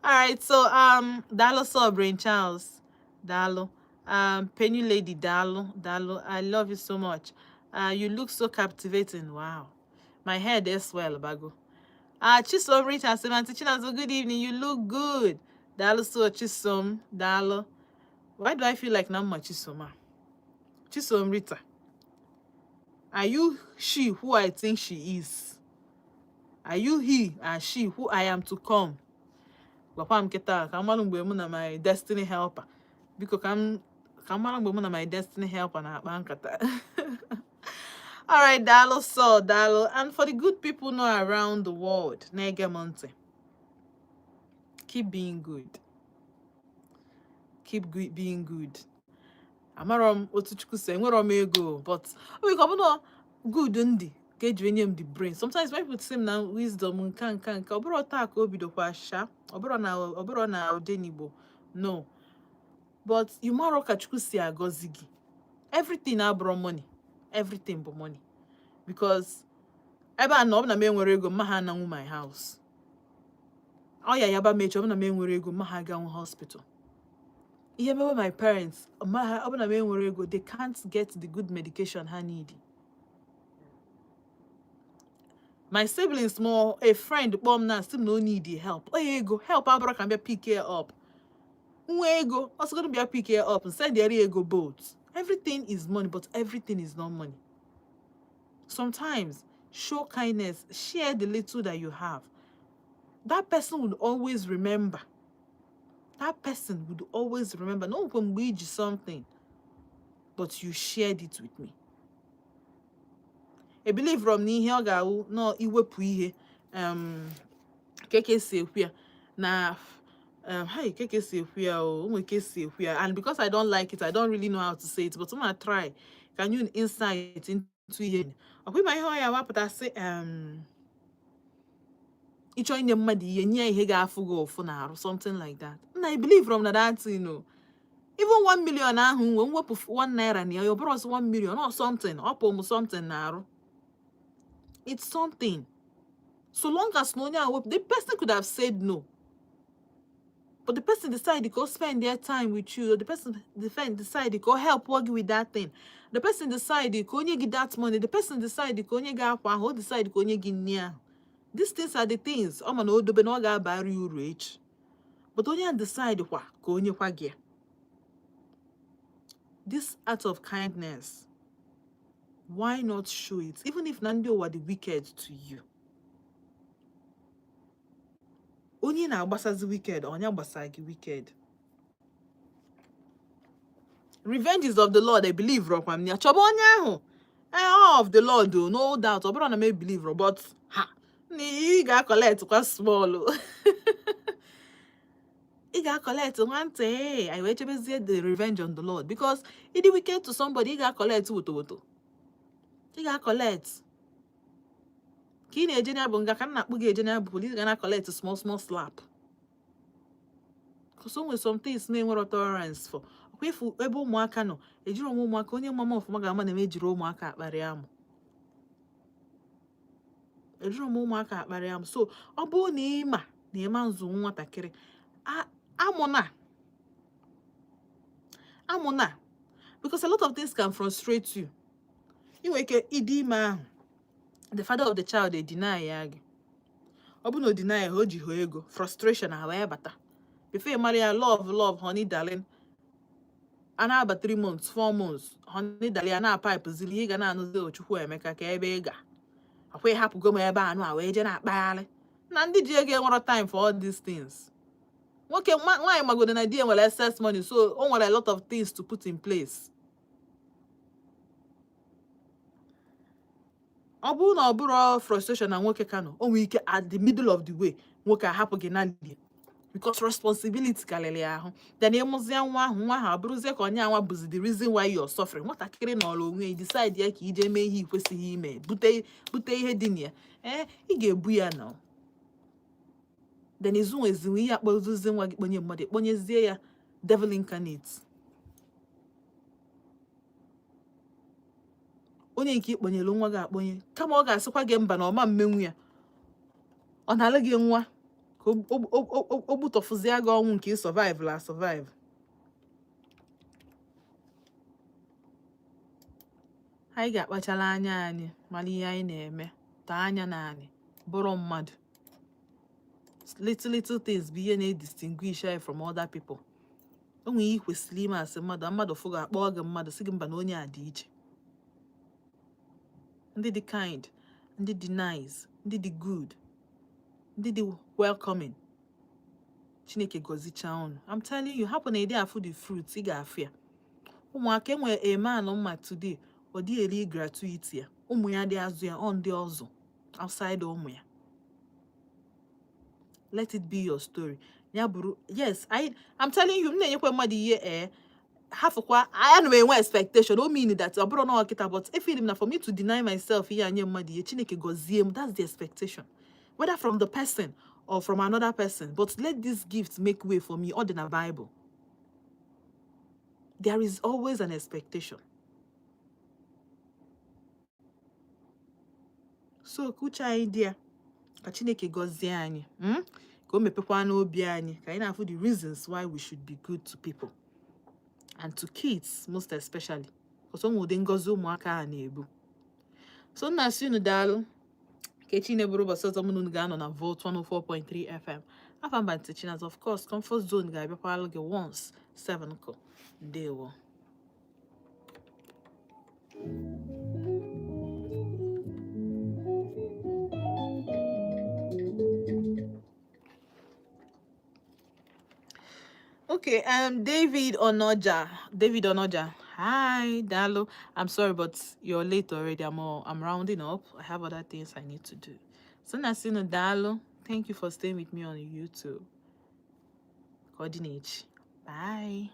Alright, so daalụ so, Brain Charles. Daalụ. Penny Lady, daalụ, daalụ. I love you so much. You look so captivating. Wow. My head as well, Bago. Chisom Richardson, Auntie Chinazo, good evening. You look good. Daalụ so, Chisom. Daalụ. Why do I feel like Namma Chisoma? Chisom Rita. Are you she who I think she is? Are you he and she who I am to come? Gwakwa m kịta ka m mara mgbe mụ na my destiny helper. Biko, ka m mara mgbe mụ na my destiny helper na-akpa nkata. Alright, daalụ so, daalụ. And for the good people know around the world, na-ege m ntị. Keep being good. Keep being good. Amarọ m otu Chukwu si, enwerọ m ego, but o nwere ike ọ bụ na good ndị ka eji enye m the brain. Sometimes when people say m na wisdom nka nka nka, ọ bụrụ taa ka o bidokwa sha, ọ bụrụ na Odenigbo, no. But you mara ka Chukwu si agọzi gị. Everything abụrụ money. Everything bụ money. Because Ebe a na ọ bụ na m enwere ego, mma ha ananwu my house. Ọ ya yaba m echi, ọ bụ na m enwere ego, mma ha aganwu hospital. Ihe mewe my parents, mma ha, ọ bụ na m enwere ego, they can't get the good medication ha need. My siblings, ma a friend kpọọ m na sị m na o need help, ọ ya ego help abụrụ ka m bịa pick ya up. Nwa ego ọ sịgodo bịa pick ya up, send ya ego. Both, everything is money, but everything is not money. Sometimes show kindness, share the little that you have. That person would always remember. That person would always remember no mgbe iji something, but you shared it with me. I believe from n'ihe ọ ga-awụ nọ iwepụ ihe ka esi ekwu ya na hey, ka esi ekwu ya, o nwere ka esi ekwu ya, and because I don't like it, I don't really know how to say it, but I'm gonna try. Can you insight into ihe ọkwa ịma ihe ọ ya wapụta sị ịchọ inye mmadụ ihe, nye ya ihe ga-afụ gị ụfụ n'arụ, something like that. Nna, I believe from na that thing o. Even 1 million ahụ nwe mwepụ 1 naira na ya, ọ bụrụ ọsọ 1 million or something, ọ pụ m something n'arụ. It's something. So long as na onye ahụ wepụ, the person could have said no, but the person decide to spend their time with you, or the person decide to help gị with that thing, the person decide ka onye gị that money, the person decide ka onye gị akwa ahụ, o decide ka onye gị nri ahụ. These things are the things ọ ma na o dobe na ọ ga-abara ya uru echi, but onye a decide kwa ka onye kwa gị ya. This act of kindness, why not show it, even if na ndị ụwa dị wicked to you? Onye na-agbasazi wicked, onye gbasa gị wicked. Revenge is of the Lord. I believe rọkwa m ya. Chọba onye ahụ, eh, of the Lord o, no doubt. Ọ bụrụ na m ebelieve, but ha na ị ga-collect kwa small o. Ị ga-collect nwantị. Anyị wee chebezie the revenge on the Lord, because ịdị wicked to somebody, ị ga-collect woto woto. Ị ga-collect ka ị na-eje na bụ nga ka m na-akpụ gị eje na bụ police ga na collect small small slap, because o nwere some things na-enwero tolerance for. Ọkwa ifu ebe ụmụaka nọ, ejiri onwe ụmụaka. Onye mama ọfụma ga-ama na m ejiri ụmụaka akparị amụ, ejiri m ụmụaka akparị amụ. So ọ bụrụ na ị ma na ịma nzụ nwatakịrị, amụna amụna, because a lot of things can frustrate you. Ị nwere ike ịdị ime ahụ, the father of the child dey deny ya gị. Ọ bụ na o deny ha, o ji ha ego, frustration ha wee bata. Before ị mara ya, love, love, honey, darling, a na-aba 3 months, 4 months, honey, darling, a na-apipe zili ihe ị ga na-anụzi. Ochukwu Emeka, ka ebe ị ga akwa ịhapụgo m ebe anụ a wee jee na-akpagharị na ndị ji ego enwero time for all these things. Nwoke nwaanyị magodo na di ya nwere excess money, so o nwere a lot of things to put in place. Ọ bụrụ na ọ bụrụ frustration na nwoke ka nọ, o nwere ike at the middle of the way nwoke ahapụ gị na lie, because responsibility karịrị ya ahụ. Then ịmụzie nwa ahụ, nwa ahụ abụrụzie ka onye anwa bụzi the reason why you're suffering. Nwatakịrị nọrọ onwe ya, decide ya ka ije mee ihe ị kwesịghị ime, bute bute ihe dị na ya. Ee, ị ga-ebu ya na then izu ihe akpọzuzi nwa gị kponye mmadụ, kponyezie ya devil incarnate. Onye nke ikponyere nwa gị akponye, kama ọ ga-asịkwa gị mba na ọma mmenwu ya, ọ na-alụ gị nwa ka o gbutọfụzie gị ọnwụ nke ị survive la survive. Anyị ga-akpachara anya anyị mara ihe anyị na-eme, taa anya na anyị bụrụ mmadụ. Little little things bụ ihe na-edistinguish anyị from other people. O nwere ihe ị kwesịrị ime asị mmadụ, mmadụ fụ gị, akpọọ gị mmadụ, sị gị mba na onye a dị iche. Ndị dị kind, ndị dị nice, ndị dị good, ndị dị welcoming, Chineke gọzichaa unu. I'm telling you, hapụ na ịdị afụ the fruit, ị ga-afụ ya. Ụmụaka enwere a man mma today, ọ dị eri gratuity ya, ụmụ ya dị azụ ya, ọ ndị ọzọ outside ụmụ ya. Let it be your story. Ya bụrụ, yes, I'm telling you, m na-enyekwa mmadụ ihe ee hafụkwa, ana m enwe expectation. O mean that ọ bụrụ na ọ kịta, but if na for me to deny myself ihe anye mmadụ ihe, Chineke gọzie m. That's the expectation, whether from the person or from another person, but let this gift make way for me. Ọ dị na Bible. There is always an expectation. So ka uche anyị dị ya, ka Chineke gọzie anyị, Ka o mepekwa n'obi anyị, ka anyị na-afụ the reasons why we should be good to people and to kids most especially, because o nwere ụdị ngọzi ụmụaka a na-ebu. So nna asị unu daalụ. Ka echi na-eburu ụbọchị ọzọ, mụ na unu ga-anọ na Volt 104.3 FM. Afa mba ntị Chinaz. Of course, Comfort Zone ga-abịakwalụ gị once 7 kụ. Ndewo. Okay, David Onoja. David Onoja. Hi, Dalo. I'm sorry, but you're late already. I'm rounding up. I have other things I need to do. So Nasino Dalo, thank you for staying with me on YouTube. Coordinate. Bye.